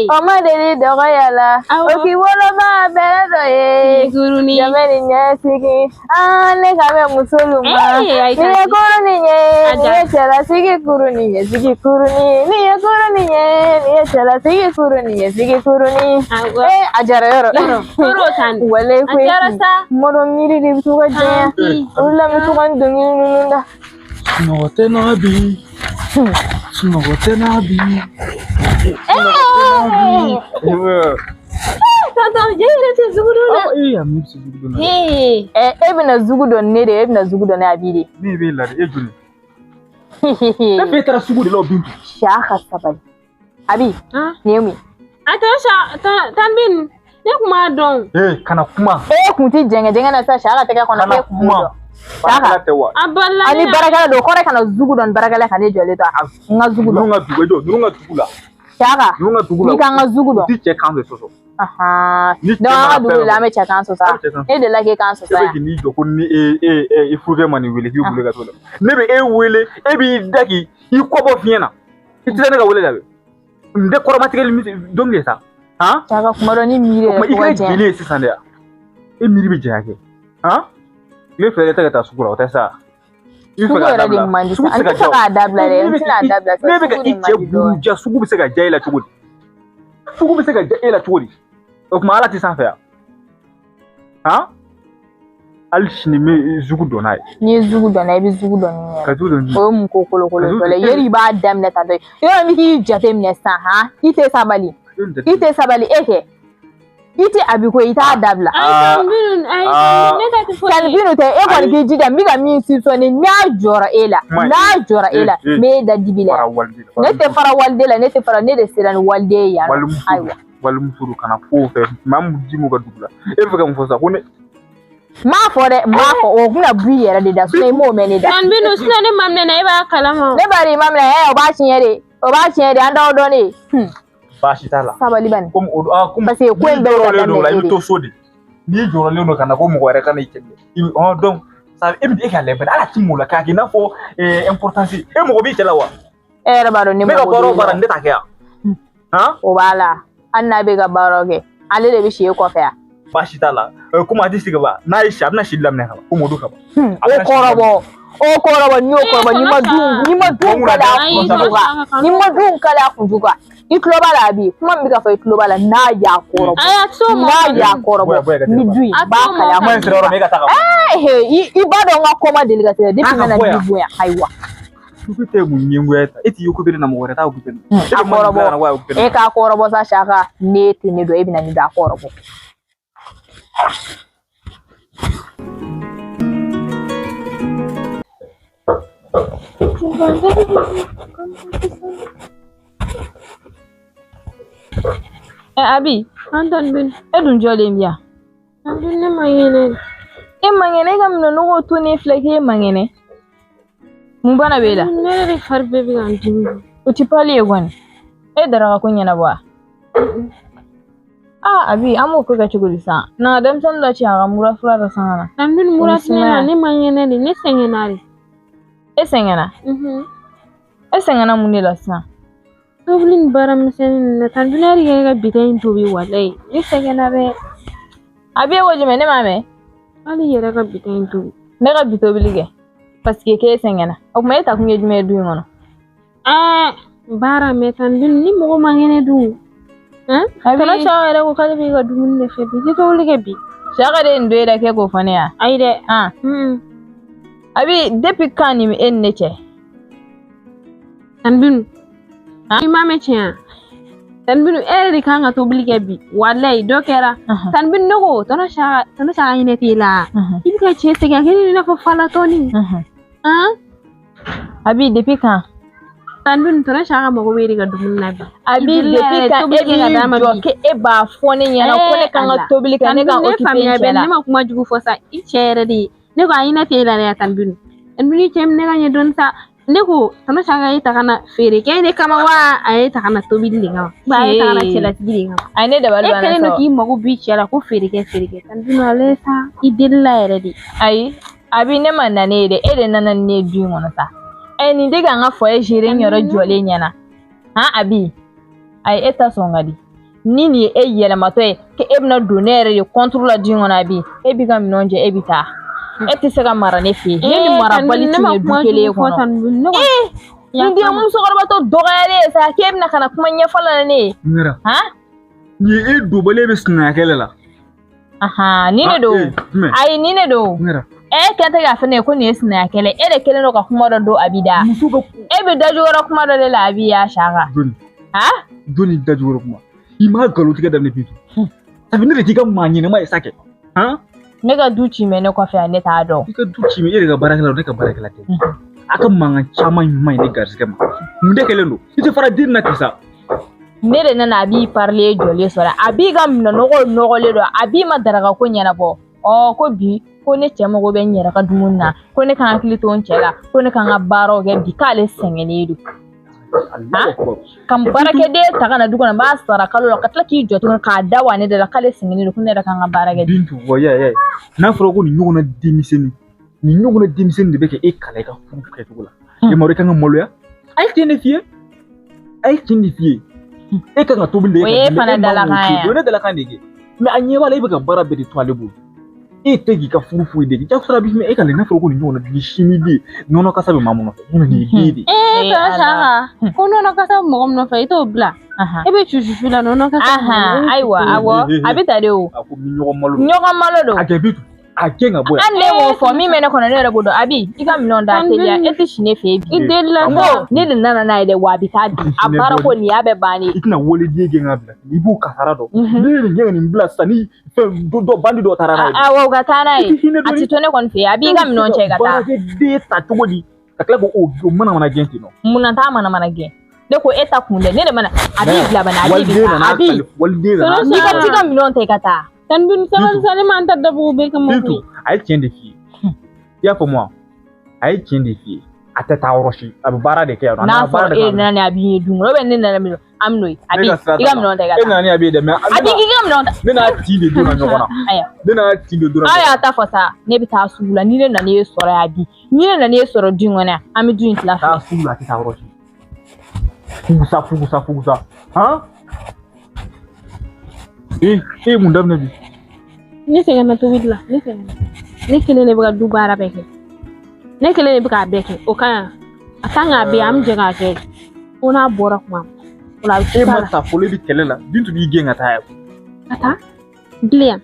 o ma deli dɔgɔya la, o k'i wolofa bɛrɛ dɔ ye, jɔn bɛ ni ɲɛsigi, ne kan bɛ muso lo ma. Nin ye kurunin ye, nin ye cɛlasigi kurunin ye, sigi kurunin, nin ye kurunin ye, nin ye cɛlasigi kurunin ye, sigi kurunin. A jara yɔrɔ. Walayi koyi. Mɔdɔ miiri de bɛ to ka janya. O de la n bɛ to ka n dɔnkili ninnu da. Sunɔgɔ tɛ na bi. Sunɔgɔ tɛ na bi. Tonton, je yɛrɛ tɛ zugu dɔn na. E y'a min bɛ se zugu dɔn na. E bɛna zugu dɔn ne de, e bɛna zugu dɔn ne Abi de. Ne b'e la de, e joli. Ne fɛ e taara sugu de la o Bintu. Siya ka sabali. Abi, nin ye mun ye? A tɔ tan bin, ne kun b'a dɔn. Ee, kana kuma. E kun ti jɛngɛ jɛngɛ na sisan Siya ka tɛgɛ kɔnɔ, e kun b'o dɔn. Baarakɛla tɛ wa? A balila ne la. Ani baarakɛla don, o kɔrɔ ye kana zugu dɔn baarakɛla ka ne jɔlen to n ka zugu dɔn. Ninnu ka dugu, jɔ, ninnu ka dugu la. Siya ninnu ka dugu la. N'i ka n ka zugu dɔn. U ti cɛ kan de sɔsɔ. Donc an ka dugu la an bɛ cɛ kan sɔsɔ. E delila k'e kan sɔsɔ yan. E bɛ k'i jɔ ko ni e furukɛ ma nin wele k'i bolo ka t'o la. Ne bɛ e wele, e b'i da k'i kɔ bɔ fiɲɛ na. I tɛ ne ka wele jaabi. N tɛ kɔrɔmatigɛli don de sa. Han? Siya kuma dɔ ni miiri yɛrɛ I kɛra jeli ye sisan de ya. E miiri bɛ janya kɛ. Han? Tile fila tɛ ka taa sugu la o tɛ sa. Sugu yɛrɛ de man di sa. An tɛ fɛ k'a dabila dɛ. N tɛna a dabila sa. Ne bɛ ka i cɛ buruja, sugu bɛ se ka diya e la cogo di? Sugu bɛ se ka diya e la cogo di? O tuma Ala tɛ sanfɛ yan. Han? Hali sini n bɛ zugu dɔn n'a ye. N'i ye zugu dɔn n'a ye, i bɛ zugu dɔn ni yɛrɛ. Ka zugu dɔn ni. O ye mun ko kolokolo tɔ ye. Yali i b'a daminɛ tan tɔ. Yɔrɔ min k'i jate minɛ sisan han, i tɛ sabali. I tɛ sabali e kɛ. I tɛ Abi ko i t'a dabila. Tan Binu tɛ e kɔni k'i jija n bɛ ka min soupçonner n'a jɔra e la, n'a jɔra e la, n b'e da dibi la. Ne tɛ fara waliden la, ne tɛ fara, ne de sera ni waliden ye yan. Ayiwa. Walimuso don kana fo fɛ maa min ji m'u ka dugu la e bɛ fɛ ka mun fɔ sisan ko ne. N m'a fɔ dɛ, n m'a fɔ o bɛna bɔ i yɛrɛ de da sinon i m'o mɛn ne da. Tan Binu sinon ne ma minɛ na e b'a kalama. Ne b'a dɔn i ma minɛ o b'a tiɲɛ de, o b'a tiɲɛ de an t'aw dɔn de. Baasi t'a la. Sabali bani. Komi o komi parce que ko in bɛɛ bɛ ka daminɛ e de. I bɛ to so de. N'i jɔrɔlen don ka na ko mɔgɔ wɛrɛ ka na i cɛ i bɛ donc ça e bɛ e ka lajɛ hali a ti mun la k'a kɛ i n'a fɔ importance e mɔgɔ b'i cɛ la wa. E yɛrɛ b'a dɔn ne mɔgɔ b'i la. Ne ka baara o baara ne t'a kɛ yan. Han? O b'a la hali n'a bɛ ka baara kɛ ale de bɛ si e kɔfɛ yan. Baasi t'a la komi a ti sigi ba n'a ye si a bɛna si daminɛ ka ban komi o don ka ban. O kɔrɔbɔ. O kɔrɔbɔ n'i y'o kɔrɔbɔ n'i ma dun kala a kunjugu kan n'i ma dun kala a kunjugu kan i tulo b'a la Abi kuma min bɛ ka fɔ i tulo b'a la n'a y'a kɔrɔbɔ n'a y'a kɔrɔbɔ n bɛ du in n b'a kala a kunjugu kan i b'a dɔn n ka ko ma deli ka se dɛ depuis n nana du bonya ayiwa. Sugu tɛ mun ɲɛngoya ta e t'i occupé na mɔgɔ wɛrɛ t'a occupé na. A kɔrɔbɔ e k'a kɔrɔbɔ sa Siaka ne tɛ ne dɔn e bɛna nin dɔn a kɔrɔbɔ. Abi, e dun jɔlen bi yan. Ne man kɛnɛ. E man kɛnɛ, e ka minɛnɔgɔw to ne filɛ k'e man kɛnɛ. Mun bana b'e la? Ne yɛrɛ de fari bɛɛ bɛ ka n dimi. O ti pali ye kɔni. E daraka ko ɲɛnabɔ wa? Ah, Abi, an b'o ko kɛ cogo di sisan? Na denmisɛnnin dɔ ci a ka mura fura dɔ san ka na. An bɛ mura ti ne la, ne man kɛnɛ de, ne sɛgɛnna de. E sɛgɛnna? E sɛgɛnna mun de la sisan? Tobili ni baara misɛnnin ninnu na, tan dun yɛrɛ ka bitɔn in tobi walayi. Ne sɛgɛnna dɛ. Abi e ko jumɛn, ne m'a mɛn? Hali i yɛrɛ ka bitɔn in tobi. Ne ka bi tobili kɛ. Parce que k'e sɛgɛnna. O tuma e ta kun ye jumɛn ye du in kɔnɔ? Baara mɛ tan dun ni mɔgɔ man kɛnɛ dun. Tɔnɔ caman yɛrɛ ko k'ale b'i ka dumuni de fɛ bi, i tɛ tobili kɛ bi. Saka de nin don e la k'e k'o fɔ ne ye. Ayi dɛ. Abi depuis quand nin e ni ne cɛ? Tani Binu. I m'a mɛn tiɲɛ. Tani Binu e yɛrɛ de kan ka tobili kɛ bi. Walayi dɔ kɛra. Tani Binu ne ko tɔnɔ Saka hinɛ t'e la. I bɛ ka cɛ sɛgɛn a kɛlen i n'a fɔ falatɔni. Abi depuis quand? Tani Binu tɔnɔ Saka mago b'e de ka dumuni na bi. Abi depuis quand e b'i jɔ k'e b'a fɔ ne ɲɛna ko ne kan ka tobili kɛ ne ka occuper n cɛ la. Ne ma kuma jugu fɔ sa i cɛ yɛrɛ de ye. Ne ko a hinɛ t'e la dɛ Tani Binu. Tani Binu cɛ minɛ ka ɲɛ dɔɔni sa. Ne ko tɔnɔ Saka ye ta ka na feere kɛ de kama wa a ye ta ka na tobili de kama. Ba a ye ta ka na cɛlasigi de kama. A ye ne dabali banna sa. E kɛlen don k'i mago b'i cɛ la ko feere kɛ feere kɛ. Tani Binu ale sa i delila yɛrɛ de. Ayi Abi ne ma na ne ye dɛ e de nana ni ne ye du in kɔnɔ sa. Ɛ nin tɛ ka n ka foyer gérer n yɛrɛ jɔlen ɲɛna. Han Abi ayi e ta sɔn ka di. Ni nin ye e yɛlɛmatɔ ye k'e bɛna don ne yɛrɛ de contre la du in kɔnɔ Abi e b'i ka minɛnw jɛ e bɛ taa. E tɛ se ka mara ne fɛ yen. Ne ni marabali tun ye du kelen kɔnɔ. Nin den musokɔrɔbatɔ dɔgɔyalen ye sa k'e bɛna ka na kuma ɲɛfɔ la ne ye. Han? Nin ye e donbali e bɛ sinaya kɛlɛ la. Ahan nin de don. Ayi nin de don. E kɛ tɛ k'a fɔ ne ye ko nin ye sinaya kɛlɛ e de kɛlen don ka kuma dɔ don Abi da. E bɛ dajukɔrɔ kuma dɔ de la Abi y'a Saka. Joli. Han? Joli dajukɔrɔ kuma. I m'a nkalon tigɛ daminɛ bi. Sabu ne de k'i ka maa ɲɛnɛma ye sa kɛ. Han? Ne ka du ci mɛ ne kɔfɛ yan ne t'a dɔn. I ka du ci mɛ e yɛrɛ ka baarakɛla don ne ka baarakɛla tɛ. A ka mankan caman man ɲi ne garisɛgɛ ma. Mun de kɛlen don? I tɛ fara den na ten sa. Ne de nana Abi parler jɔlen sɔrɔ. Abi ka minɛnɔgɔ nɔgɔlen don. Abi ma daraka ko ɲɛnabɔ. Ɔ ko bi ko ne cɛ mago bɛ n yɛrɛ ka dumuni na. Ko ne kan hakili to n cɛ la. Ko ne kan ka baaraw kɛ bi k'ale sɛgɛnnen don. Ka n baarakɛden ta ka na du kɔnɔ n b'a sara kalo la ka tila k'i jɔ tuguni k'a da wa ne da la k'ale sɛgɛnnen don ko ne yɛrɛ kan ka baara kɛ. Bintu wa ya n'a fɔra ko nin ɲɔgɔnna denmisɛnnin nin ɲɔgɔnna denmisɛnnin de bɛ kɛ e kalan i ka furu kɛcogo la. E ma dɔn i kan ka maloya. A ye tiɲɛ de f'i ye. A ye tiɲɛ de f'i ye. E kan ka tobili de kɛ. O ye e fana dalakan ye. O ye ne dalakan de kɛ. Mais a ɲɛ b'a la e bɛ ka baara bɛɛ de to ale bolo. E tɛ k'i ka furu foyi de kɛ. Jagosa bi e ka n'a fɔra ko nin ɲɔgɔnna ni simi den nɔnɔ kasa bɛ maa mun nɔfɛ. Nin ye den de ye. Ee tɔnɔ Saka ko nɔnɔ kasa bɛ mɔgɔ min nɔfɛ i t'o bila. E bɛ cucucu la nɔnɔ kasa. Ayiwa awɔ a bɛ ta de o. A ko ɲɔgɔn malo. Ɲɔgɔn malo don. A kɛ bi a gɛn ka bɔ yan. Hali ne m'o fɔ min bɛ ne kɔnɔ ne yɛrɛ b'o dɔn Abi i ka minɛnw da teliya e tɛ si ne fɛ yen bi. I delila sa. Ne de nana n'a ye dɛ wa a bɛ taa bi a baara ko nin y'a bɛɛ bannen. I tɛna waliden gɛn ka bila i b'o kasara dɔn. Ne ye nin gɛn ka nin bila sisan ni fɛn dɔ bandi dɔ taara n'a ye. Awɔ u ka taa n'a ye a tɛ to ne kɔni fɛ yen Abi i ka minɛnw cɛ ka taa. Baarakɛden ta cogo di ka tila k'o manamana gɛn ten nɔ. Munna t'a manamana gɛn? Ne ko e ta kun dɛ ne de mana a b'i bila bana a b'i bila Abi. Waliden nana. N'i ka t'i ka minɛnw ta i ka taa. Tani Binu sabali sa ne m'an ta dabugu bɛɛ kama koyi. A ye tiɲɛ de f'i ye. I y'a faamu wa? A ye tiɲɛ de f'i ye. A tɛ taa yɔrɔ si a bɛ baara de kɛ yan nɔ. N'a fɔra e nana ni Abi ye dun kɔnɔ ne nana min an bɛ n'o ye. Abi i ka minɛnw ta i ka taa. E nana ni Abi ye dɛ mais. Abi k'i ka minɛnw ta. Ne n'a tin de donna ɲɔgɔn na. Ayiwa. Ne n'a tin de donna. Aw y'a ta fɔ sa ne bɛ taa sugu la ni ne nana e sɔrɔ yan bi ni ne nana e sɔrɔ du in kɔnɔ yan an bɛ du in tila fila. Taa sugu la a tɛ taa yɔrɔ si. Fugusa fugusa fugusa han. E ye mun daminɛ bi? Ne sɛgɛnna tobili la ne sɛgɛnna. Ne kelen de bɛ ka du baara bɛɛ kɛ. Ne kelen de bɛ k'a bɛɛ kɛ o ka ɲi a kan k'a bɛɛ an bɛ jɛ k'a kɛ fo n'a bɔra kuma o la a bɛ E ma ta fɔlɔ e bɛ kɛlɛ la Bintu b'i gɛn ka taa yan. Ka taa bilen yan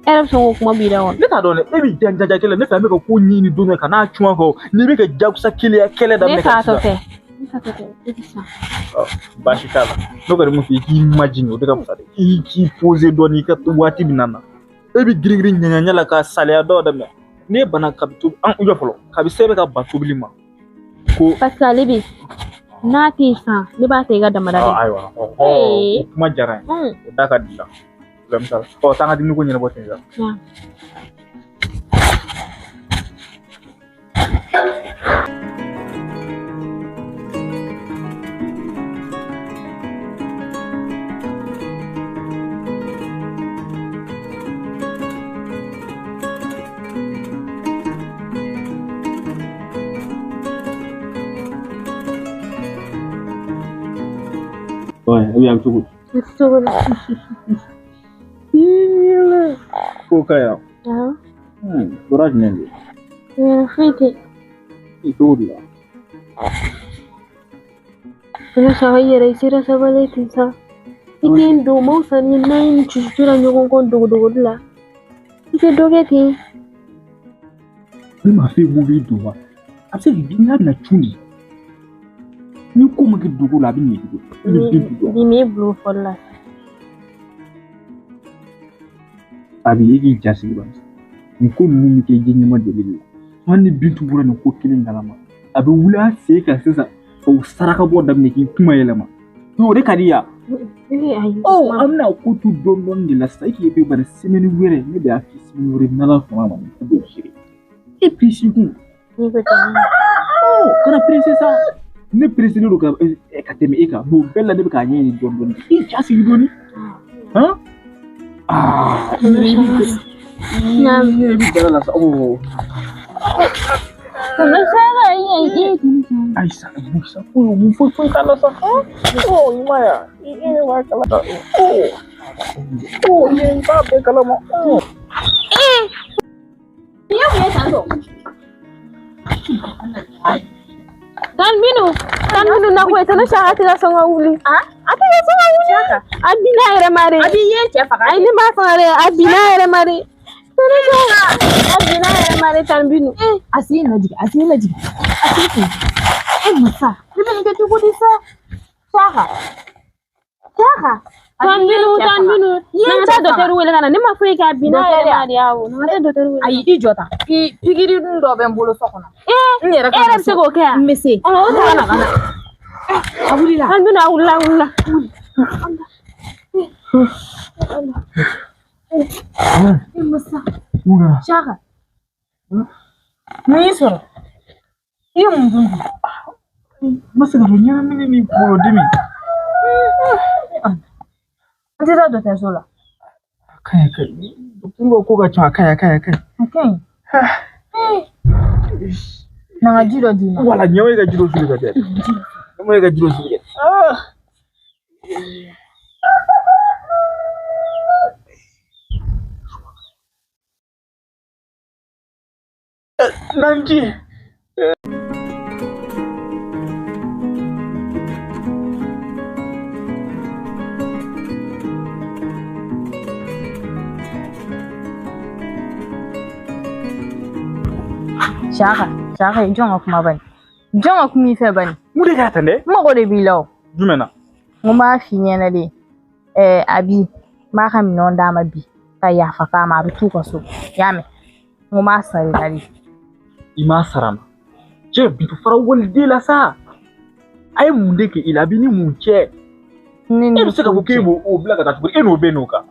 e yɛrɛ bɛ sɔn k'o kuma b'i da kɔnɔ. Ne t'a dɔn dɛ e bɛ jaja kɛlɛ ne fɛ an bɛ ka ko ɲini don dɔ ka n'a cun an kɔ n'i bɛ ka jagosa keleya kɛlɛ daminɛ. Ne fatɔ tɛ. Ne fatɔ tɛ e tɛ sa. Baasi t'a la n'o kɛra mun f'i ye k'i majigin o de ka fisa dɛ i k'i poser dɔɔni i ka waati min na e bɛ girin girin ɲɛɲɛ la ka saliya dɔw daminɛ n'e banna kabi to an jɔ fɔlɔ kabi se bɛ ka ban tobili ma ko. Parce que ale bɛ n'a tɛ yen sisan ne b'a ta i ka damada de. Ayiwa o kuma diyara n ye o da ka di la problème t'a la ɔ taa an ka dumuni ko ɲɛnabɔ ten sa. Ouais, oui, un petit coup. Ko kaya. Ah. Bɔra jumɛn de? Foyi tɛ. I cogo di la? Ne saba i yɛrɛ i sera sabali ten sa. I tɛ n don maaw sanni n'a ye ni cucu la ɲɔgɔn kɔ dogodogoli la. I tɛ dɔ kɛ ten. Ne m'a f'e ko b'i don wa? A bɛ se k'i n'a bɛna cun de. Ni ko ma kɛ dogo la a bɛ ɲɛ cogo di? E bɛ Bintu dɔn. Bi m'e bila o fɔli la. A bɛ e k'i ja sigi bani. Nin ko ninnu bɛ kɛ i ɲɛma jɔlen de la. Hali ni Bintu bɔra nin ko kelen kalama, a bɛ wuli a sen kan sisan ka o saraka bɔ daminɛ k'i kuma yɛlɛma. O de ka di ya. Ɔ an bɛna ko to dɔɔni dɔɔni de la sisan e k'i bɛ bari semaine wɛrɛ ne de y'a f'i semaine wɛrɛ n'Ala sɔnna a ma nin ko bɛɛ bɛ gérer. E pressé kun. Kana pressé sa. Ne pressé don ka tɛmɛ e kan mais o bɛɛ la ne bɛ k'a ɲɛɲini dɔɔni dɔɔni. I ja sigi dɔɔni. Han? Ah, i bɛ dala la sa. Oh. Ayi sa, sa foyi mun foyi foyi t'a la sa. Oh, i ma ye wa? I e b'a kalama. Oh, oh, i b'a bɛɛ kalama. Oh. Ni ye mun ye tan tɔ? Tan Binu, tan Binu na koyi tana Saka tɛ ka sɔn ka wuli. A tɛ ka sɔn ka wuli. A binna a yɛrɛ ma de. A b'i ye cɛ faga. Ayi ne m'a faga dɛ, a binna a yɛrɛ ma de. Tana Saka, a binna a yɛrɛ ma de tan Binu. A sen lajigin, a sen lajigin. A sen kun. E masa, ne bɛ nin kɛ cogo di sa? Saka. Saka. Tan Binu, tan Binu. Na ka taa dɔkitɛri wele ka na, ne ma foyi kɛ a binna a yɛrɛ ma de awɔ. Na ka taa dɔkitɛri wele. Ayi i jɔ tan. Pikiri dun dɔ bɛ n bolo so kɔnɔ. N yɛrɛ E yɛrɛ bɛ se k'o kɛ yan? N bɛ se. Ɔ o ta ka na ka na. A wulila. Tan Binu a wulila a wulila. E masa. Saka. Mun y'i sɔrɔ? I ye mun dun bi? N ma se ka fɔ ɲɛnamini ni kunkolodimi. An tɛ taa dɔgɔtɔrɔso la. A ka ɲi, a ka ɲi. Dɔkitɛriw ka ko ka ca, a ka ɲi, a ka ɲi, a ka ɲi. A ka ɲi. Na n ka ji dɔ d'i ma. Wala ɲɛma e ka ji dɔ suli ka di yan. Ɲɛma e ka ji dɔ suli ka di. Nanji. Saka, Saka, jɔn ka kuma bani? Jɔn ka kuma i fɛ bani? Mun de kɛra tan dɛ? N mago de b'i la o. Jumɛn na? N ko n b'a f'i ɲɛna de. Abi, n b'a ka minɛnw d'a ma bi ka yafa k'a ma a bɛ t'u ka so. I y'a mɛn? N ko n b'a sara i la de. I m'a sara n na. Cɛ Bintu fara waliden la sa. A ye mun de kɛ i la? A b'i ni mun cɛ? Ne E bɛ se ka fɔ k'e b'o o bila ka taa cogo di? E n'o bɛ n'o kan.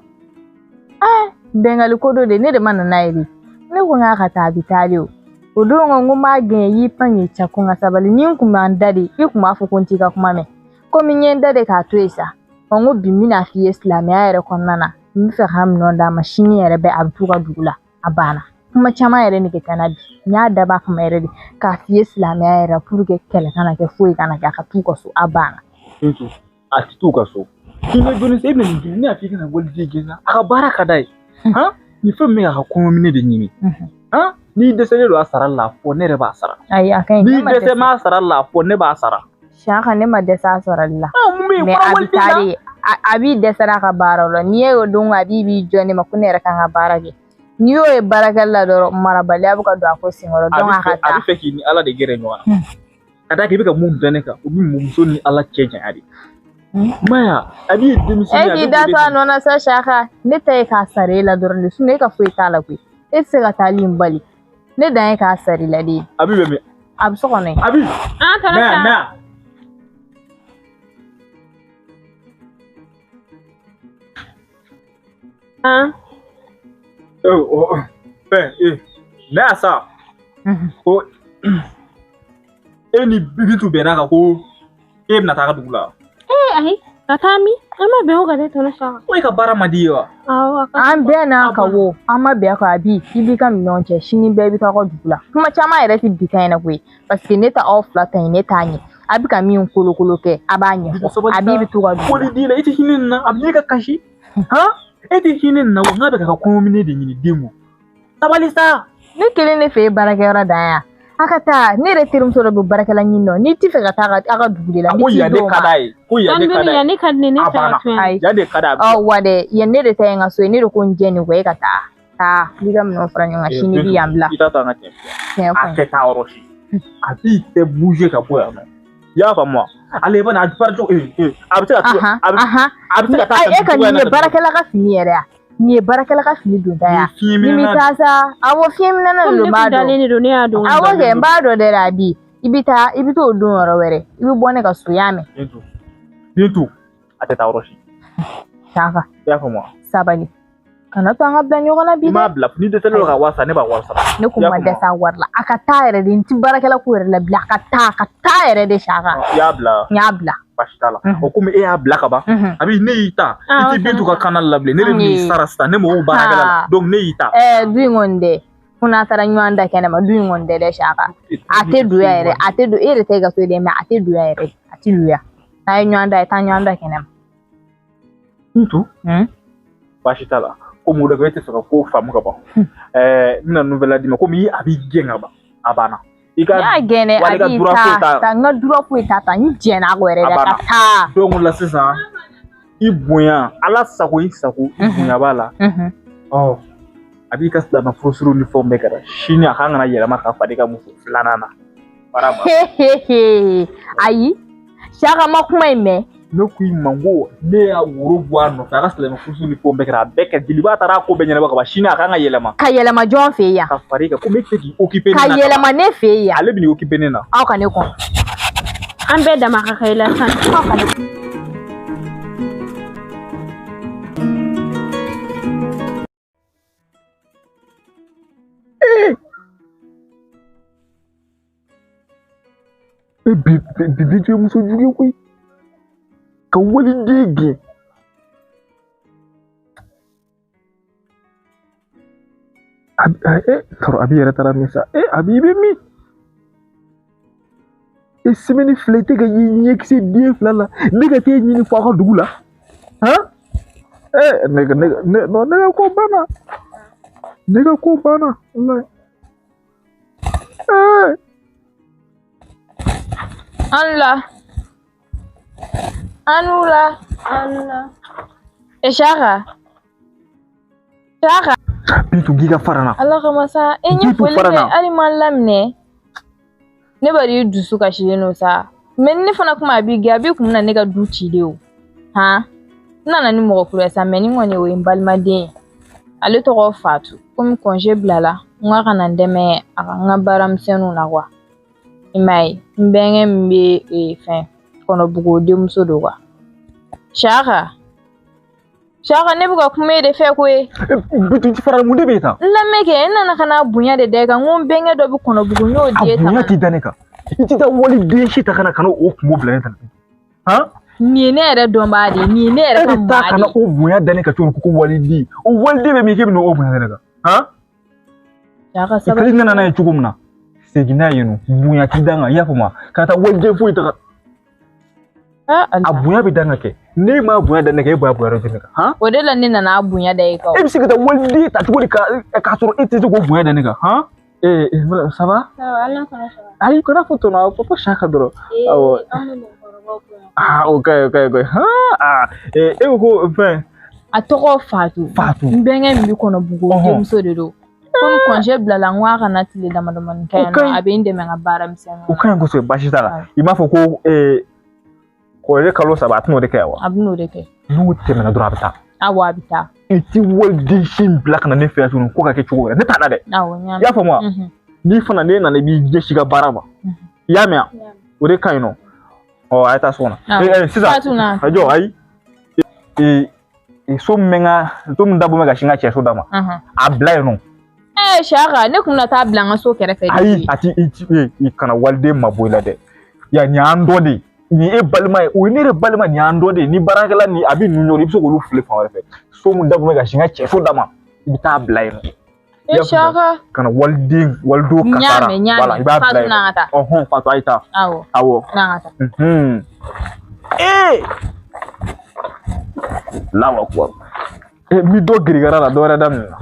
Bɛngali ko dɔ de, ne de ma na n'a ye de. Ne ko n k'a ka taa a bɛ taa de o. O don ko n ko n b'a gɛn y'i pan k'i ca ko n ka sabali ni n kun b'an da de i kun b'a fɔ ko n t'i ka kuma mɛn komi n ye n da de k'a to yen sa ɔ n ko bi n bɛna f'i ye silamɛya yɛrɛ kɔnɔna na n bɛ fɛ ka minɛn d'a ma sini yɛrɛ bɛ a bɛ t'u ka dugu la a banna kuma caman yɛrɛ nege tɛ n na bi n y'a dabɔ a kama yɛrɛ de k'a f'i ye silamɛya yɛrɛ pour que kɛlɛ kana kɛ foyi kana kɛ a ka t'u ka so a banna. Bintu a tɛ t'u ka so. K'i bɛ dɔɔnin sa e bɛna nin dun ne y'a f'i kana waliden gɛn sa a ka baara ka d'a ye. Han nin fɛn min bɛ k'a ka kɔɲɔminɛ de ɲini. Han n'i dɛsɛlen don a sara la fɔ ne yɛrɛ b'a sara. Ayi a ka ɲi. N'i dɛsɛ m'a sara la fɔ ne b'a sara. Saka ne ma dɛsɛ a sarali la. Mun bɛ yen mais a bɛ taa de a b'i dɛsɛra a ka baara la n'i y'o don a b'i b'i jɔ ne ma ko ne yɛrɛ kan ka baara kɛ n'i y'o ye baarakɛli la dɔrɔn marabaliya bɛ ka don a ko senkɔrɔ donc a ka taa. A bɛ fɛ k'i ni Ala de gɛrɛ ɲɔgɔn na. Ka d'a kan i bɛ ka mun da ne kan o bɛ muso ni Ala cɛ janya de. Maya a b'i ye denmisɛnnin E k'i da to a nɔ na sa Saka ne ta ye k'a sara e la dɔrɔn de sinon e ka foyi t'a la koyi e tɛ se ka taali in bali ne dan ye k'a sara i la de. A bɛ bɛn min? A bɛ so kɔnɔ yen. A bɛ. An taara sa. Na. Han. Fɛn ne y'a sa. Ko e ni Bintu bɛnna kan ko e bɛna taa a ka dugu la. Ayi ka taa min? An ma bɛn o kan dɛ tɔnɔ Saka. Ko e ka baara man di ye wa? Awɔ. An bɛɛ n'a ka wo an ma bɛn a kan a bi i b'i ka minɛnw cɛ sini bɛɛ bɛ taa ka dugu la kuma caman yɛrɛ tɛ bi ta in na koyi parce que ne ta aw fila ta in ne t'a ɲɛ a bɛ ka min kolokolo kɛ a b'a ɲɛfɔ a b'i bɛ t'u ka dugu la. Waliden la i tɛ hinɛ nin na a bɛ ne ka kasi. Han e tɛ hinɛ nin na wa n k'a bɛ ka kɔɲɔminɛ de ɲini den ma. Sabali sa. Ne kelen de fɛ ye baarakɛyɔrɔ dan yan. A ka taa ne yɛrɛ terimuso dɔ bɛ baarakɛla ɲini nɔ n'i ti fɛ ka taa a ka dugu de la. A ko yan de ka d'a ye. Ko yan de ka d'a ye. Yan ne ka di ne fɛ ka to yan. Ayi yan de ka d'a ye. Ɔ wa dɛ yan ne de ta ye n ka so ye ne de ko n jɛ nin kɔ e ka taa. taa i ka minɛnw fara ɲɔgɔn kan sini i bɛ yan bila. I t'a to an ka tiɲɛ fɔ. A tɛ taa yɔrɔ si. A b'i tɛ bouger ka bɔ yan nɔ. I y'a faamu wa? Ale bɛ na a bɛ a bɛ se ka a bɛ se ka taa. E ka nin ye baarakɛla ka fini yɛrɛ ya. Nin ye baarakɛla ka fini donta ya. Ni mi taa sa awɔ fiɲɛminɛna de don n b'a dɔn. Awɔ kɛ n b'a dɔn dɛ Abi. I bɛ taa i bɛ t'o don yɔrɔ wɛrɛ. I bɛ bɔ ne ka so y'a mɛn. Bintu a tɛ taa yɔrɔ si. Saka. I y'a faamu wa? Sabali. Kana to an ka bila ɲɔgɔn na bi dɛ. I m'a bila ni dɛsɛlen don ka wari sara ne b'a wari sara. Ne kun ma dɛsɛ a wari la. A ka taa yɛrɛ de n ti baarakɛla ko yɛrɛ la bilen a ka taa yɛrɛ de Saka. I y'a bila. N y'a bila. Baasi t'a la. O komi e y'a bila ka ban. Abi ne y'i ta. I ti Bintu ka kana la bilen ne de b'i sara sisan ne mago baarakɛla la donc ne y'i ta. Du in kɔni dɛ. Fo n'a taara ɲɔgɔn da kɛnɛma du in kɔni dɛ dɛ Saka. A tɛ don yan yɛrɛ a tɛ don e yɛrɛ tɛ ka so dɛ mais a tɛ don yan yɛrɛ a tɛ don yan. N'a ye ɲɔgɔn da ye taa ɲɔgɔn da kɛnɛma. Bintu. Baasi t'a la. Komi o de e tɛ fɛ ka ko faamu ka ban. N bɛna nouvelle d'i ma komi a b'i gɛn ka ban a banna. I ka n y'a gɛn dɛ a b'i ta n ka droit foyi t'a ta n jɛnna a kɔ yɛrɛ de ka taa. Donc o la sisan i bonya ala sago i sago i bonya b'a la. Ɔ a b'i ka silamɛ furusiriw ni fɛnw bɛɛ kɛra sini a kan ka na yɛlɛma ka fara i ka muso filanan na. Baara banna. Ayi Saka ma kuma in mɛn. Ne ko i ma ko ne y'a woro bɔ a nɔfɛ a ka silamɛ furusi ni fɛnw bɛɛ kɛra a bɛɛ kɛ jeliba taara a ko bɛɛ ɲɛnabɔ ka ban sini a kan ka yɛlɛma. Ka yɛlɛma jɔn fɛ yan. Ka fara i kan komi e tɛ k'i occuper ne na. Ka yɛlɛma ne fɛ yan. Ale bɛ n'i occuper ne na. Aw ka ne kɔn. An bɛɛ dama ka kan i la sisan. Aw ka ne kɔn. Bi bi ye muso jugu ye koyi. Ka waliden gɛn. Tɔrɔ Abi yɛrɛ taara min sa. Abi i bɛ min? E semaine fila i tɛ ka ɲɛkisɛ den fila la ne ka t'e ɲini fo aw ka dugu la. Han? Ne ka ko banna. Ne ka ko banna. Walayi. An la. Anula. Anula. Saka. Saka. Bintu k'i ka fara n na. Ala kama sa e ɲɛ foli kɛ hali ma laminɛ. Ne b'a dɔn i dusu kasilen don sa. Mais ni ne fana kuma a b'i gɛn a b'i kun na ne ka du ci de o. Han? N nana ni mɔgɔ kura ye sa mais nin kɔni o ye n balimaden ye. Ale tɔgɔ Fatu. Komi congé bilala n k'a ka na n dɛmɛ a ka n ka baaramisɛnninw na quoi. I m'a ye n bɛnkɛ min bɛ fɛn kɔnɔbugu denmuso don quoi. Saka. Saka ne bɛ ka kuma e de fɛ koyi. Bintu fara mun de bɛ tan? N lamɛn kɛ n nana ka na bonya de da i kan n ko n bɛnkɛ dɔ bɛ kɔnɔbugu n y'o den ta. A bonya tɛ da ne kan. I tɛ taa waliden si ta ka na o kungo bila ne ta. Han? Nin ye ne yɛrɛ dɔnbaa de ye nin ye ne yɛrɛ ka maa de ye. E bɛ taa ka na o bonya da ne kan cogo min ko waliden o waliden bɛ min k'e bɛ n'o bonya da ne kan. Han? Saka sabali. I nana n'a ye cogo min na segin n'a ye nɔ bonya tɛ da n kan i y'a faamu wa ka taa waliden foyi ta. A bonya bɛ dan ka kɛ ne m'a bonya da ne kan e b'a bonya da ne kan han. O de la ne nana a bonya da e kan. E bɛ se ka taa waliden ta cogo di k'a sɔrɔ e tɛ se k'o bonya da ne kan han. Ça va? Ça va, ala kana ça va. Ayi kana fɔ tɔnɔ fɔ Saka dɔrɔn. Awɔ. An bɛ mɔgɔkɔrɔbaw bonya. Ah o ka ɲi o ka ɲi o ka ɲi han e ko fɛn. A tɔgɔ Fatu. Fatu. N bɛnkɛ min bɛ kɔnɔbugu denmuso de don. Komi congé bilala n ko a kana tile damadamanin kɛ yan nɔ a bɛ n dɛmɛ n ka baara misɛnninw na. O ka ɲi kosɛbɛ baasi t'a la i m'a fɔ ko kɔrɔlen kalo saba a tɛn'o de kɛ wa? A bɛn'o de kɛ. N'o tɛmɛna dɔrɔn a bɛ taa. Awɔ a bɛ taa. I ti waliden si bila ka na ne fɛ yan tuguni ko ka kɛ cogo wɛrɛ ne t'a la dɛ. Awɔ n y'a mɛn. I y'a faamu wa? N'i fana ne nana i b'i ɲɛsin i ka baara ma. I y'a mɛn wa? O de ka ɲi nɔ. Ɔ a ye taa so kɔnɔ. Sisan Fatu na. A jɔ ayi. So min bɛ n ka so min dabɔ bɛ ka sin n ka cɛso d'a ma. A bila yen nɔ. Saka ne kun bɛna taa bila n ka so kɛrɛfɛ. Ayi a ti i kana waliden mabɔ i la dɛ. Ya nin y'an dɔ de ye. Nin e balima ye o ye ne yɛrɛ balima nin y'an dɔ de ye ni baarakɛla ni a bɛ ninnu ɲɔgɔn i bɛ se k'olu fili fan wɛrɛ fɛ so min dabɔ bɛ ka sin n ka cɛso d'a ma i bɛ taa bila yen nɔ. Saka. Kana waliden walidenw kasara. Wala i b'a bila yen nɔ. Ɔhɔn Fatu a ye taa. Awɔ. Awɔ. N'an ka taa. Allahu akbar. N bɛ dɔ girigara la dɔ wɛrɛ daminɛ na.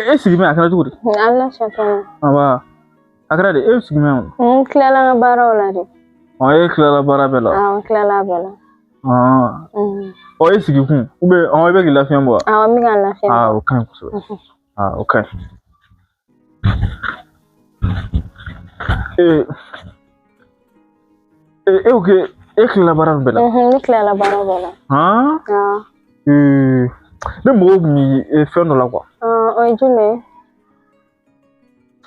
E sigi mɛ a kɛra cogo di? Ala sɔnna. Aba a kɛra di e sigi mɛ o? N tilala n ka baaraw la de. Ɔ e tilala baara bɛɛ la? Awɔ n tilala a bɛɛ la. Ɔ e sigi kun ou bien i bɛ k'i lafiɲɛ bɔ wa? Awɔ n bɛ ka n lafiɲɛ bɔ. Aa o ka ɲi kosɛbɛ. Aa o ka ɲi. E ko k'e tilala baara bɛɛ la? Ne tilala baara bɛɛ la. Han? Awɔ. Ne mago tun bɛ fɛn dɔ la quoi. O ye jumɛn ye?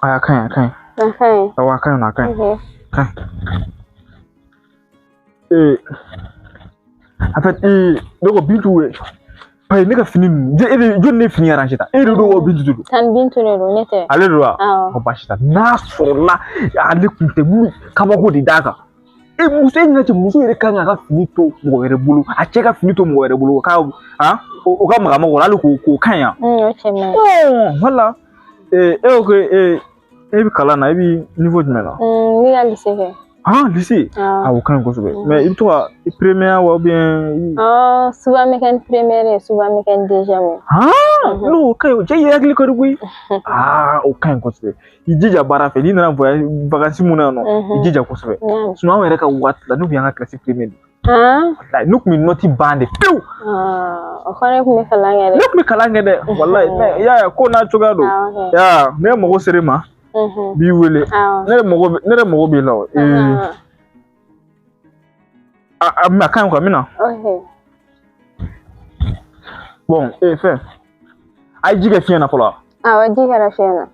A ka ɲi a ka ɲi. A ka ɲi. Awɔ a ka ɲi a ka ɲi. Ka ɲi. En fait ne ko Bintu parce que ne ka fini ninnu e de jɔnni ne fini arrangé tan e de don wa Bintu de don? Tan Bintu de don ne tɛ. Ale de don wa? Awɔ. Ɔ baasi tɛ n'a sɔrɔla ale tun tɛ mun kabako de d'a kan. E muso e ɲɛna cɛ muso yɛrɛ kan k'a ka fini to mɔgɔ wɛrɛ bolo a cɛ ka fini to mɔgɔ wɛrɛ bolo k'a o ka maga mɔgɔ la hali k'o ka ɲi yan. O cɛ man ɲi. Voilà e ko ko e bɛ kalan na e bɛ niveau jumɛn na? N bɛ ka lycée kɛ. Ah lycée? Ah o ka ɲi kosɛbɛ mais i bɛ to ka première wa ou bien. Souvent n bɛ kɛ ni première ye souvent n bɛ kɛ ni deuxième ye. Ah non o ka ɲi cɛ i hakili ka di koyi. Ah o ka ɲi kosɛbɛ i jija baara fɛ n'i nana voyage vacances mun na yan nɔ i jija kosɛbɛ sinon anw yɛrɛ ka waati la ne tun y'an ka classe première de. Walayi ne tun bɛ note ban de pewu. O kɔrɔ e tun bɛ kalan kɛ dɛ. Ne tun bɛ kalan kɛ dɛ walayi mais i y'a ye ko n'a cogoya don. Ya ne mago ser'i ma. B'i wele. Ne yɛrɛ mago b'i la o. A ka ɲi quoi n bɛ na. Bon fɛn a ye ji kɛ fiɲɛ na fɔlɔ wa? Awɔ ji kɛra fiɲɛ na.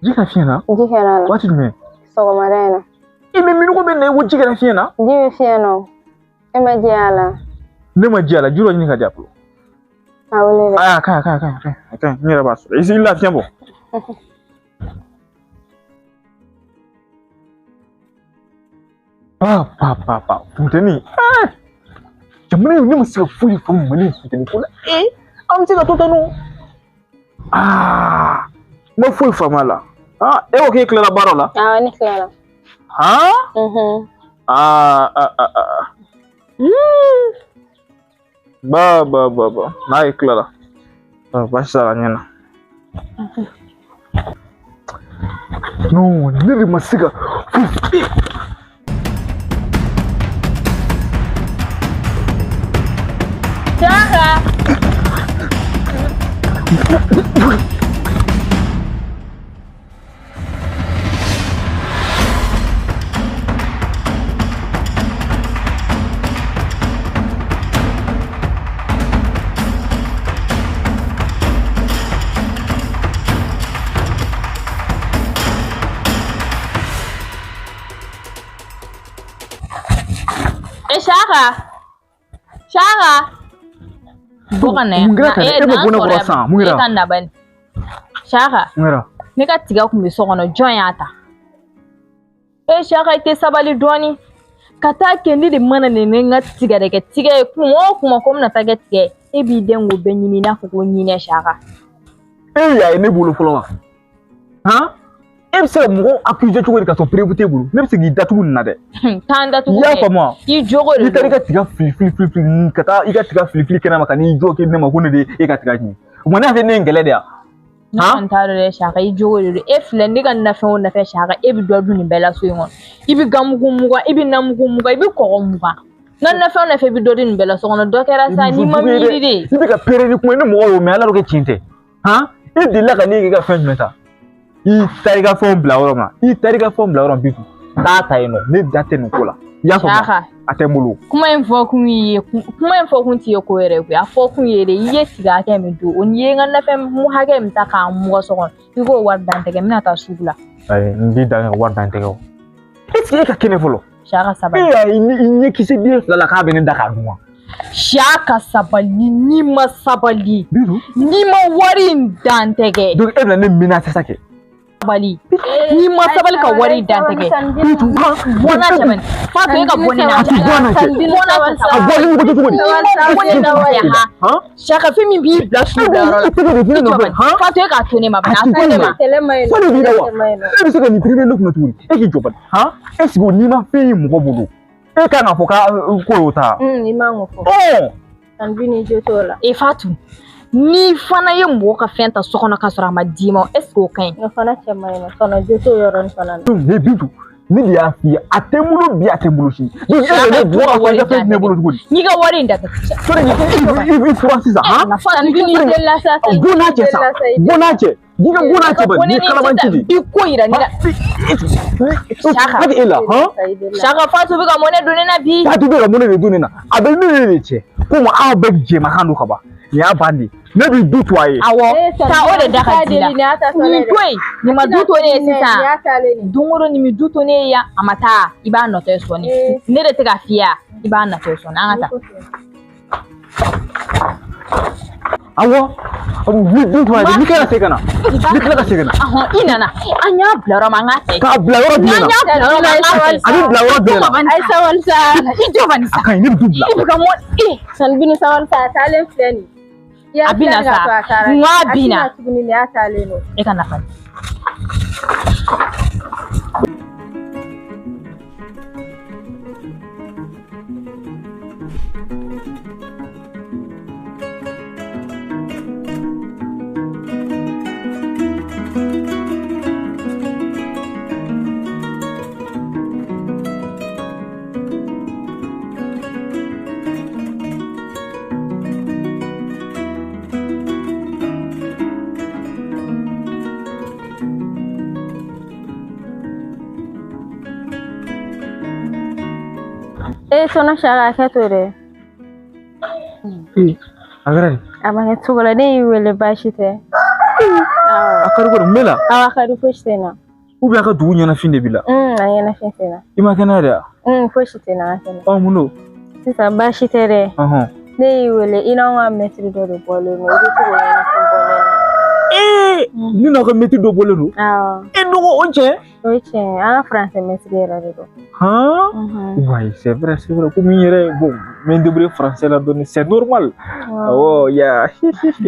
Ji kɛra fiɲɛ na? Ji kɛra a la. Waati jumɛn? Sɔgɔmada in na. Mais minɔgɔ bɛ na i ko ji kɛra fiɲɛ na? Ji bɛ fiɲɛ na o. E ma ji a la? Ne ma ji a la ji dɔ ɲini ka di a bolo. A wele dɛ. A ka ɲi a ka ɲi a ka ɲi n yɛrɛ b'a sɔrɔ i lafiɲɛ bɔ. Pa pa pa pa funteni jamana in ne ma se ka foyi faamu Mali funteni ko la an bɛ se ka to tan nɔ n ma foyi faamu a la e ko k'e tilala baara la? Awɔ ne tilala. Ba ba ba ba n'a ye tilala baasi t'a la ɲɛna. Non ne de ma se ka foyi. Shaka! Shaka! Shaka! Bɔ ka na yan. Mun kɛra tan e ma bɔ ne kɔrɔ sisan mun kɛra? E ka na bani. Shaka. Mun kɛra? Ne ka tiga kun bɛ so kɔnɔ jɔn y'a ta? E Shaka i tɛ sabali dɔɔni. Ka taa kɛ ne de mana ne ni n ka tigadɛgɛ tigɛ ye kuma o kuma ko n bɛna taa kɛ tigɛ ye. E b'i den k'o bɛɛ ɲimi i n'a fɔ ko ɲinɛ Shaka. E y'a ye ne bolo fɔlɔ wa? Han? E bɛ se ka mɔgɔw accuser cogo di ka sɔrɔ preuve t'e bolo? Ne bɛ se k'i datugu nin na dɛ. K'an datugu I y'a faamu wa? I jogo de don. I taara i ka tiga fili fili fili fili ka taa i ka tiga fili fili kɛnɛ ma ka n'i jɔ k'i ne ma ko ne de e ka tiga tiɲɛ. O tuma ne y'a fɛ ne ye n kɛlɛ de ya? Ne kɔni t'a dɔn dɛ Shaka i jogo de don. E filɛ ne ka nafɛn o nafɛn Shaka e bɛ dɔ dun nin bɛɛ la so in kɔnɔ. I bɛ gamugu mugan i bɛ namugu mugan i bɛ kɔgɔ mugan. N ka nafɛn o nafɛn i bɛ dɔ dun nin bɛɛ la so kɔnɔ dɔ kɛra sa n'i ma miiri de. I bɛ ka pere ni kuma ye ni mɔgɔw y'o mɛn ala kɛ tiɲɛ tɛ. Han? E delila ka ne k'i ka fɛn jumɛn ta? I taara i ka fɛnw bila yɔrɔ min na i taara i ka fɛnw bila yɔrɔ min Bintu taa ta yen nɔ ne da tɛ nin ko la i y'a faamu a tɛ n bolo. Kuma in fɔ kun ye kuma in fɔ kun t'i ye ko wɛrɛ koyi a fɔ kun ye de i ye tiga hakɛ min dun o n'i ye n ka nafɛn hakɛ min ta k'a mugan so kɔnɔ i k'o wari dan tɛgɛ n bɛna taa sugu la. Ayi n b'i dan ka wari dan tɛgɛ o est ce que e ka kɛnɛ fɔlɔ. Shaka sabali. E y'a ye i ɲɛ kisɛ den fila la k'a bɛ ne da k'a dun wa. Shaka sabali n'i ma sabali. Bintu. N'i ma wari in dan tɛgɛ. Donc e bɛna ne menacer sa kɛ. Sabali n'i ma sabali ka wari dan tɛgɛ. Bɔ n'a cɛ bani Fatu e ka bɔ ne na. A ti bɔ n'a cɛ. Bɔ n'a cɛ. A bɔli mɔgɔ tɛ cogo di? Bɔ ne na han. Shaka fɛn min b'i bila su bilayɔrɔ la. Fatu e k'a to ne ma bani a to ne ma. Fɛn de b'i la wa? E bɛ se ka nin piribe ne kunna tuguni e k'i jɔ bani han? Est ce que n'i ma fɛn ye mɔgɔ bolo e kan k'a fɔ k'a ko y'o ta. I man k'o fɔ. Tan bi ni jo t'o la. E Fatu N'i fana ye mɔgɔ ka fɛn ta so kɔnɔ k'a sɔrɔ a ma d'i ma est ce que o ka ɲi? O fana cɛ man ɲi nɔ tɔnɔ jo t'o yɔrɔnin fana na. Ne Bintu ne de y'a f'i ye a tɛ n bolo bi a tɛ n bolo sini. E yɛrɛ ne bɔra k'a fɔ i ka fɛn tɛ ne bolo cogo di? N'i ka wari in datugu. Sɔrɔ i fura sisan han? Bon n'a cɛ sa bon n'a cɛ. N'i ka bon n'a cɛ ba ni kalabanci de. I ko yira ne la. Saka e la han? Saka Fatou bɛ ka mɔnɛ don ne na bi. Fatou bɛ ka mɔnɛ de don ne na a bɛ ne de cɛ komi aw bɛɛ jɛmakan don ka ban. Nin y'a ban de ne b'i du to a ye. Awɔ taa o de da ka di la nin to yen nin ma du to ne ye sisan don o don nin bɛ du to ne ye yan a ma taa i b'a nɔtɔ ye sɔɔni ne de tɛ ka f'i ye i b'a nɔtɔ ye sɔɔni an ka taa. Awɔ ni du to a ye ni tila ka segin ka na ni tila ka segin ka na. I nana an y'a bila yɔrɔ min an k'a tɛ. K'a bila yɔrɔ jumɛn na? An y'a bila yɔrɔ min an k'a tɛ. A bɛ bila yɔrɔ jumɛn na? Ayi sabali sa. I jɔ bani sa. A ka ɲi ne bɛ du bila. I bɛ ka mɔn ee. Sanibini sabali sa a taalen filɛ nin ye. A bɛ na sa n k'a bɛ na. A tɛna tuguni nin y'a taalen don. E ka na fana. Tɔnɔ Saka hakɛ to dɛ. A kɛra di? A ma kɛ cogo la ne y'i wele baasi tɛ. A ka di ko mun bɛ la? Awɔ a ka di fosi tɛ n na. Ou bien a ka dugu ɲɛnafin de b'i la? A ɲɛnafin tɛ n na. I ma kɛnɛya de wa? Fosi tɛ n na n ka kɛnɛ. Ɔ mun don? Sisan baasi tɛ dɛ. Ne y'i wele i n'anw ka mɛtiri dɔ de bɔlen don i bɛ to k'o ɲɛnafin bɔ ne na. Ne n'aw ka mɛtiri dɔ bɔlen don? Awɔ. E dɔgɔ o cɛ? O ye tiɲɛ ye an ka faransɛ mɛtiri yɛrɛ de don. Han? Ouais, c'est vrai, c'est vrai. Comme il y bon, mais débrouiller français là donné, c'est normal. Oh, ya,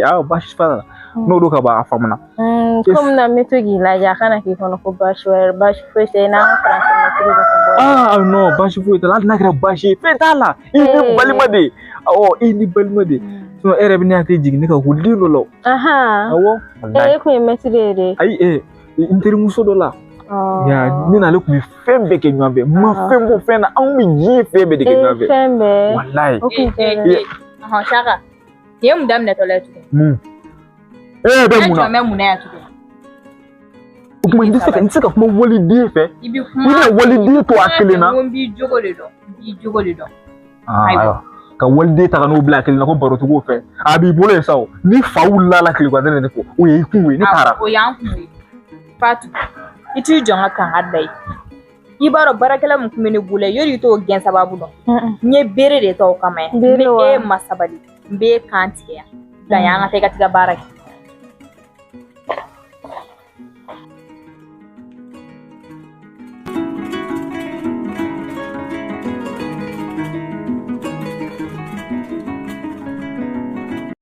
ah, baasi t'a la. N'o don ka ban a faamuna. Komi na n bɛ to k'i lajɛ a kana k'i kɔnɔ ko baasi wɛrɛ baasi foyi tɛ n'an ka faransɛ mɛtiri dɔ kun bɔra. Ah non, baasi foyi t'a la hali n'a kɛra baasi ye fɛn t'a la. I ni balima de ye. Awɔ, i ni balima de ye. Sinon e yɛrɛ bɛ ne hakili jigin ne ka ekɔliden dɔ la o. Awɔ. E kun ye mɛtiri ye de. Ayi, n terimuso dɔ la. Ya ne n'ale kun bɛ fɛn bɛɛ kɛ ɲɔgɔn fɛ n ma fɛn bɔ fɛn na anw bɛ diɲɛ fɛn bɛɛ de kɛ ɲɔgɔn fɛ. Fɛn bɛɛ. Walayi. O kun tɛ dɛ. Saka nin ye mun daminɛtɔla ye tuguni? Mun? E bɛ mun na? E jɔ bɛ mun na yan tuguni? O tuma n tɛ se ka kuma waliden fɛ. I bɛ kuma. I bɛ waliden to a kelen na. N ko n b'i jogo de dɔn n b'i jogo de dɔn. Ayiwa ka waliden ta ka n'o bila a kelen na ko barotigiw fɛ a b'i bolo yen sa o ni fa wulila la tile gan ne fɔ o ye i kun ye ne taara. O y'an kun ye Fatou. I t'i jɔ n ka kangari da ye i b'a dɔn baarakɛla min kun bɛ ne bolo yan yɔrɔ i t'o gɛn sababu dɔn n ye bere de ta o kama yan ni e ma sabali n b'e kan tigɛ yan bila yan an ka taa i ka t'i ka baara kɛ.